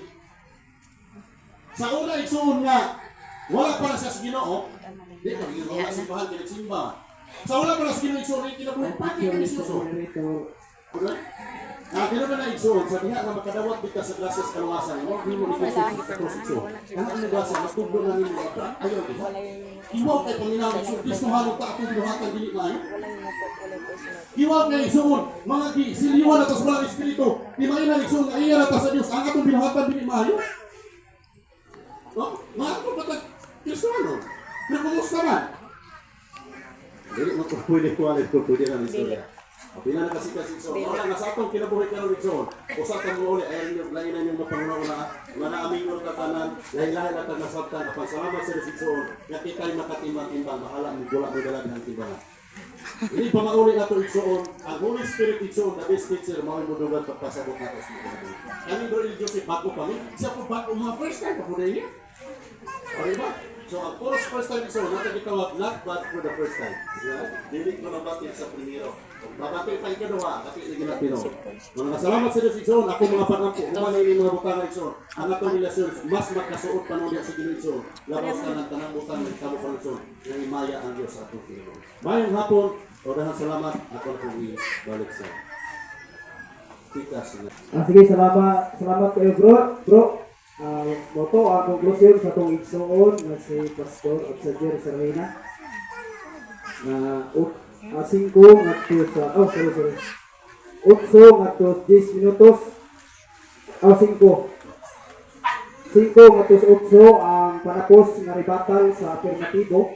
Sa una, igsoon, nga wala pa na siya sa Ginoo, di pa Ginoo wala simbahan kay nagsimba. Sa wala pa na sa Ginoo, igsoon, ay kinabuhi Thank pati you, kay Mr. Isuso. Moderator. Ah, pero na igsoon, sa diha nga makadawat bita sa grasya sa kaluwasan, mo di mo ni Kristo sa krus, igsoon. Kana ang grasya matudlo na nimo ayo diha. Iwaw kay paminaw, igsoon, Kristo halong ta atong binuhatan dili maayo. Iwaw kay, igsoon, mga gi siliwan na tas walang espiritu. Di maina, igsoon, nga iya na ta sa Dios ang atong binuhatan dili maayo. Oh, mga ko pa Kristiyano. Pero kumusta man? Dili mo ko pwede ko alit ko pwede lang istorya. Pila na kasi kasi so, wala nga sa atong kinabuhi karon, igsoon. Usa ka mo uli ay inyo lain na inyong mapanguna-una nga naaming ka tanan, lahi-lahi na tag nasabtan apan salamat sa Dios, igsoon, nga kita'y makatimbang-timbang bahala mo wala mo dala dihang timbangan. Hindi pa mauli na ito, igsoon, ang Holy Spirit, igsoon, the best teacher, mao mo dugan pagpasabot nato sa kinabuhi. Kami bro Joseph, bago pa mi, siya po bago mga first time pa po na niya. O, diba? So, ang puros first time, igsoon, natin gitawag not bad for the first time. Diba? Dili ko nabati sa primero. Babati pa ikaduha, kasi hindi na pino. Mga salamat sa Diyos, igsoon, ako mga panampo, human ini mga butanga, igsoon. Ang atong relasyon, mas magkasuot pa nun sa Ginoo, igsoon. Labaw sa tanang tanang butang, nagtabo pa igsoon, nga imaya ang Diyos sa atong kinabuhi. Mayong hapon, orahan salamat, ako na pong balik sa tikas nga. Ah, sige, salamat, salamat kayo, bro. Bro, mao to ang konklusyon sa atong igsoon nga si Pastor Absager Sarahina. Na 5 ngadto sa, oh, sorry, sorry. 8 ngadto 10 minutos. Oh, 5. 5 ngadto sa 8 ang panapos nga rebuttal sa afirmatibo.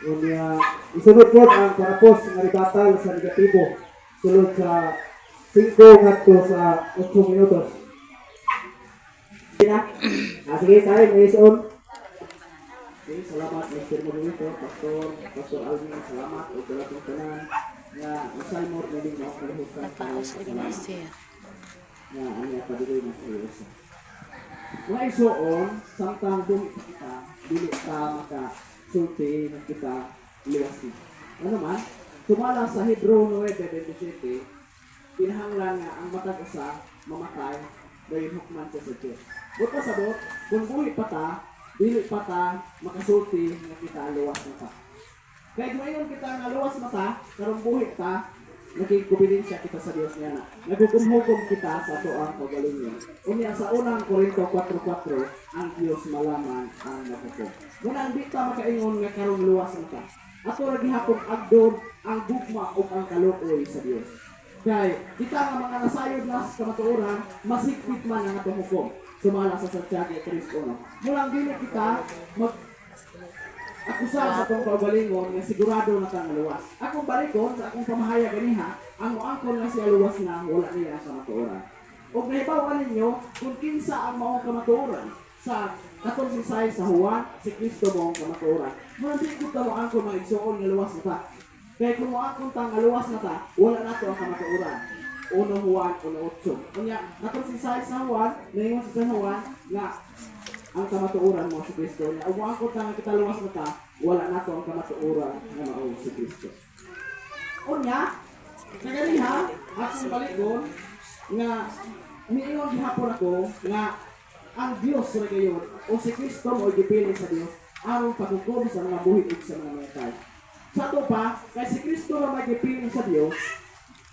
Unya, isunod po ang panapos nga rebuttal sa negatibo. Sulod sa 5 ngadto sa 8 minutos. Sige na. Ah, sige, sabi, may on. Okay, salamat Mr. Moderator, Pastor, Pastor Alvin, salamat ug dalatong tanan nga usay mo naging mo kalihukan. Napaos lagi na siya. Nga ang padugay na kayo sa. Mga igsoon, samtang dumi pa kita, dili ta maka sulti nga kita luwas ni. Ano man, sumala sa Hebreo 9:27, kinahanglan nga ang matag usa mamatay dayon hukman siya sa Diyos. Buot pasabot, kung buhi pa ta, dili pa ta makasulti nga kita luwas na ta. Kaya kung kita nga luwas na ta, karong buhi ta, nagigkumpetensya kita sa Dios niya na. Naghukom-hukom kita sa atoang kaugalingon. Unya sa unang Korinto 4:4, ang Dios malaman ang maghukom. Muna ang di ta makaingon nga karong luwas na ta. Ato ra gihapon agdon ang gugma ug ang kaluoy sa Dios. Kay kita nga mga nasayod na sa kamatuoran, masigpit man ang atong hukom. Sumala sa Santiago 3:1. Mulang dili kita mag akusar sa atong kaugalingon nga sigurado na kang luwas. Akong balikon sa akong pamahayag ganiha, ang moangkon nga siya luwas na wala niya ang kamatuoran. Ug nahibaw ninyo kung kinsa ang maong kamatuoran sa katong si Sai sa Juan, si Kristo maong kamatuoran. Muna di ko ta moangkon mga igsoon nga luwas na ta. Kaya kung moangkon ta nga luwas na ta, wala nato ang kamatuoran. 1 Juan 1:8. Unya, katong si Sai sa Juan, naingon si San Juan nga ang kamatuoran mo si Kristo. Nya ug moangkon ta nga kita luwas na ta, wala nato ang kamatuoran nga mao si Kristo. Unya, kaganiha, akong balikon nga miingon gihapon ako nga ang Dios ra gayon o si Kristo mo gipili sa Dios aron paghukom sa mga buhi ug sa mga namatay. Sa ato pa, kay si Kristo ra may gipili sa Dios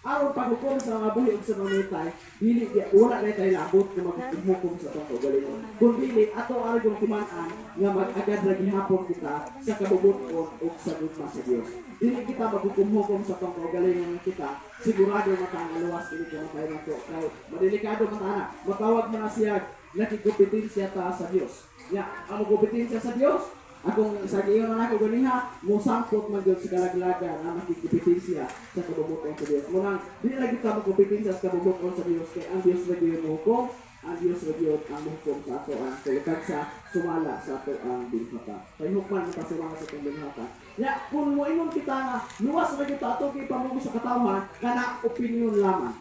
aron paghukom sa mga buhi ug sa mga namatay, dili wala na tayo labot kung maghukom sa atong kaugalingon. Kung dili ato aron yung timan-an nga mag-agad ra gihapon kita sa kabubut-on ug sa gugma sa Dios. Dili kita maghukom-hukom sa atong kaugalingon nga kita sigurado mata nga luwas dili ka matay nato kay madelikado man ana matawag man na siya nakikompetensya ta sa Dios. Ya, ang magkompetensya sa Dios, Akong sa giingon na nako ganiha, mosangpot man gyud sa kalaglagan nga makigkompetensya sa kabubut-on sa Dios. Munang dili lagi ta magkompetensya sa kabubut-on sa Dios kay ang Dios lagi yung mohukom, ang Dios lagi ang mohukom sa ato ang sa sumala sa ato ang binuhatan. Kay hukman man ta sumala sa atong binuhatan. Ya, kung moingon kita nga luwas ra gyud ta ato gipamugos sa katawhan, kana opinion lamang.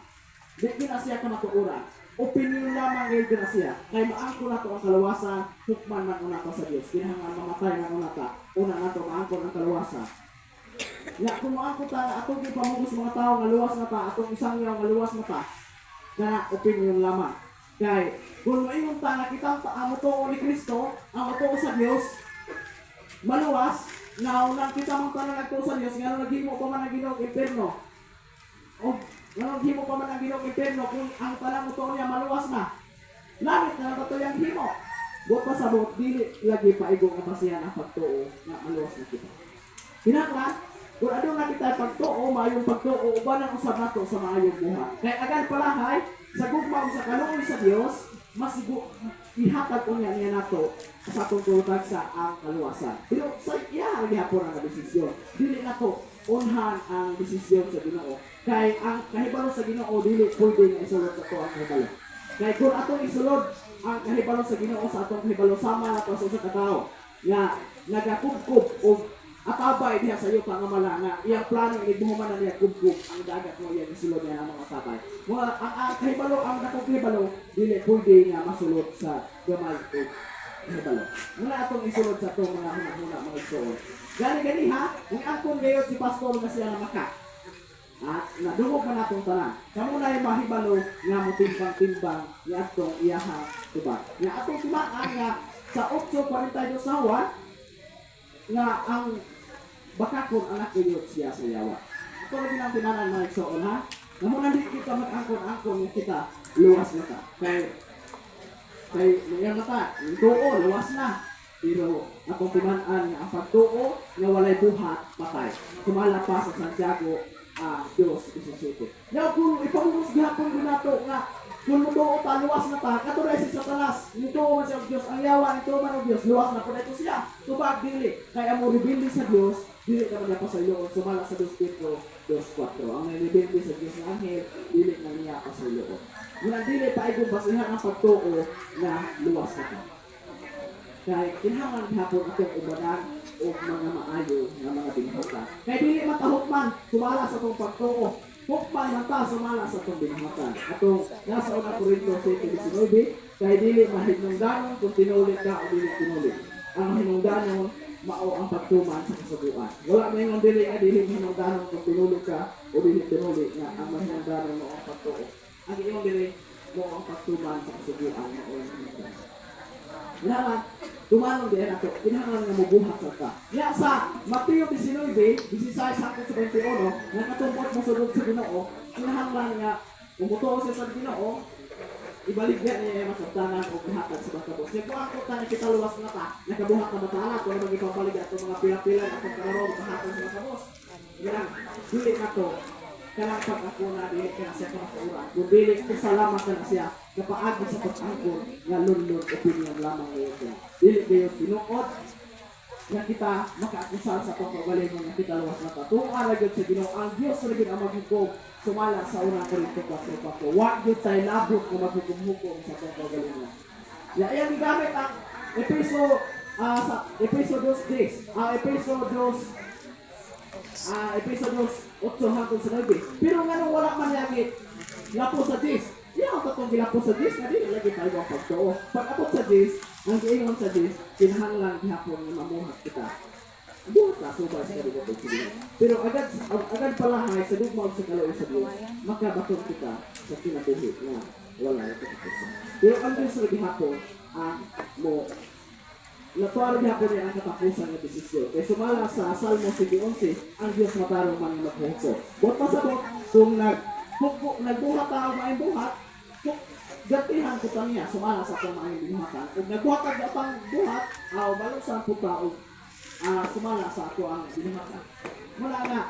Di na siya kamatuoran. Opinion lamang ngayon na siya. Kay maangkon nato ang kaluwasan, hukman man una ta sa Dios. Kinahanglan mamatay man una ta. Una nato maangkon ang kaluwasan. Ya, kung maangkon ta atong gipamugos sa mga tao nga luwas na ta, atong isangyaw nga luwas na ta, kana opinion lamang. Kay kung moingon ta nga kitang ang motuo ni Kristo, ang motuo sa Dios, maluwas, na unang kita mang tanan nagtuo sa Dios, ngano naghimo pa man ang Ginoo impierno? O ngano naghimo pa man ang Ginoo impierno kung ang tanang motuo niya maluwas na? Langit na lang kato yang himo. Buot pasabot, dili lagi paigo nga basihan ang pagtuo nga maluwas na kita. Kinahanglan, kung aduna kita pagtuo, maayong pagtuo, uban ang usab nato sa maayong buhat. Kay agan palahay, sa gugma ug sa kaluoy sa Dios, masigo ihatag unya niya nato sa atong sa ang kaluwasan. Pero sa iya ang gihapon ang desisyon. Dili nato unhan ang desisyon sa Ginoo. Kay ang kahibalo sa Ginoo dili pwede nga isulod sa ato ang kahibalo. Kay kung atong isulod ang kahibalo sa Ginoo sa atong kahibalo, sama na to sa usa ka tawo nga nagakubkob og atabay diha sa yuta nga mala nga iyang plano inigbuhuman na niya kubkob ang dagat mo iyang isulod niya ang mga atabay. Mga ang kahibalo, ang dakong kahibalo dili pwede nga masulod sa gamay og kahibalo. Muna atong isulod sa atong mga hunahuna, mga igsoon. Gani gani ha, kung angkon gayod si pastor nga siya na maka. At nadungog man atong tanan. Kamo na mahibalo nga motimbang-timbang ni atong iyaha tubag. Nga atong timaan nga sa 8:42 sa Juan nga ang bakakon anak gayud siya sa yawa. Ito lagi lang timanan, mga igsoon, ha. Nga muna di kita mag-angkon-angkon nga kita luwas na ta. Kay kay mayang mata, tuo luwas na. Pero atong timan-an nga ang pagtuo nga walay buhat, patay. Sumala pa sa Santiago 2:17. Now, kung ipamugos gihapon din nato nga kung mutuo ta luwas na ta, kato si Satanas, nituo man siya og Dios, ang yawa nituo man og Dios, luwas na pud ito siya. Tubag dili, kay ang rebelde sa Dios, dili ka man niya pasayloon, sumala sa 2 Pedro 2:4. Ang rebelde sa Dios nga anghel, dili na niya pasayloon. Muna dili pa igong basihan ang pagtuo na luwas na ta. Kay kinahanglan gihapon atong ubanan og mga maayo nga mga binuhatan. Kay dili matahukman sumala sa atong pagtuo. Hukman man ta sumala sa atong binuhatan. Atong nasa una Korinto 7:19, kay dili mahinungdanon kung tinuli ka o dili tinuli. Ang mahinungdanon mao ang pagtuman sa kasuguan. Wala may ingon dili nga dili mahinungdanon kung tinuli ka o dili tinuli, nga ang mahinungdanon mao ang pagtuo. Ang ingon dili mao ang pagtuman sa kasuguan mao ang mahinungdanon. Kinahanglan, tumanong diyan ato, kinahanglan nga mobuhat sa ta. Ya sa Mateo 19, 16 hangtod sa 21, nga katumpot mo sulod sa Ginoo, kinahanglan nga kung mutuo siya sa Ginoo, ibaligya niya ang masabtanan o gihatag sa bakabos. Kaya kung ako ta kita luwas na ta, nakabuhat na matala, kung ano ipapaligya atong mga pila-pila atong karoon, mahatag sa bakabos. Yan, dili na to, kanang pag-ako na dili ka na siya kamatuoran. Kung dili, kung salamat ka na siya, napaagi sa pag-angkon nga lunlun opinion lamang ngayon siya. Dili kayo tinuod nga kita makaakusar sa atong kaugalingon nga kita luwas na ta. Tuwa ra gyud sa Ginoo, ang Dios ra gyud ang maghukom sumala sa unang Korinto 4:4. Wa gyud tay labot nga maghukom-hukom sa atong kaugalingon. Ya iyang gigamit ang Efeso sa Efeso 2:10, ang Efeso 2 Efeso 2:8 hangtod sa 9. Pero nganong wala man yagi lapo sa 10? Iya ang tatong gilapo sa 10 nga dili lagi tayo ang pagtuo. Pag abot sa 10, ang giingon sa 10, kinahanglan gihapon nga mamuhat kita. Buhat ka subay sa kalibutan sa Ginoo. Pero agad agad palahay sa gugma ug sa kaluoy sa Dios, makabaton kita sa kinabuhi nga wala katapusan. Pero ang Dios ra gihapon ang mo natuwa gihapon niya ang katapusan nga desisyon. Kay sumala sa Salmo 7:11, ang Dios matarong man nga maghukom. Buot pasabot kung nagbuhat ta og maayong buhat, kung gantihan ko ta niya sumala sa atong maayong binuhatan. Kung nagbuhat ka atang buhat, aw balusan po ta og sumala sa ato ang binuhatan. Wala nga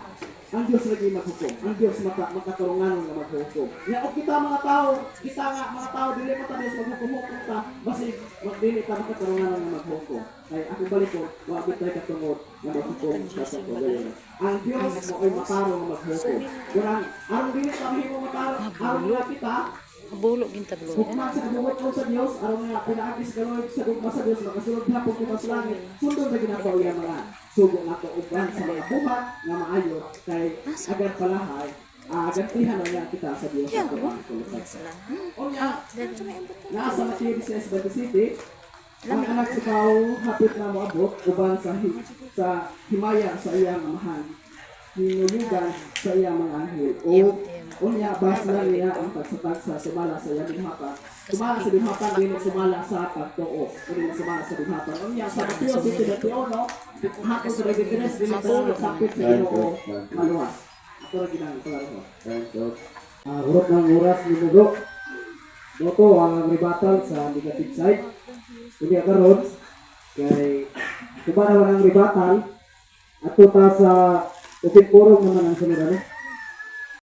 ang Dios lagi maghukom. Ang Dios makatarunganon nga maghukom. Ya og kita mga tao, kita nga mga tao, dili man ta Dios maghukom ta, basig magdili ta makatarunganon nga maghukom. Kay ako balikon, wa gyud tay katungod nga maghukom sa atong kaugalingon. Ang Dios mo ay matarong nga maghukom. Kurang aron dili ta mahimo matarong, aron nga kita Bulo gintablo. hukman sa kabuot sa Dios, aron nga pinaagi sa kaluoy sa gugma sa Dios makasulod hapon kita sa langit, sundon na ginato iya mga sugo nato uban sa mga buhat nga maayo kay agan palahay, gantihan na niya kita sa Dios sa atong kulutan. Unya, naa sa Mateo 16:27, ang Anak sa Tao hapit na moabot uban sa himaya sa iyang Amahan hinulugan sa iyang mga anghel. O unya basla niya ang tagsa-tagsa sumala sa iyang binuhatan. Sumala sa binuhatan, dili sumala sa pagtuo. Dili sumala sa binuhatan. Unya sa Mateo 7:21, hapon sa 23, dili ta nagsapit sa Ginoo maluwas. Ato ra ginang klaro. Hurot ng oras ni Mugo. Moto ang rebuttal sa negative side. Hindi karon kay kuba naman ang rebuttal, ato ta sa open forum naman ang sunod, ano?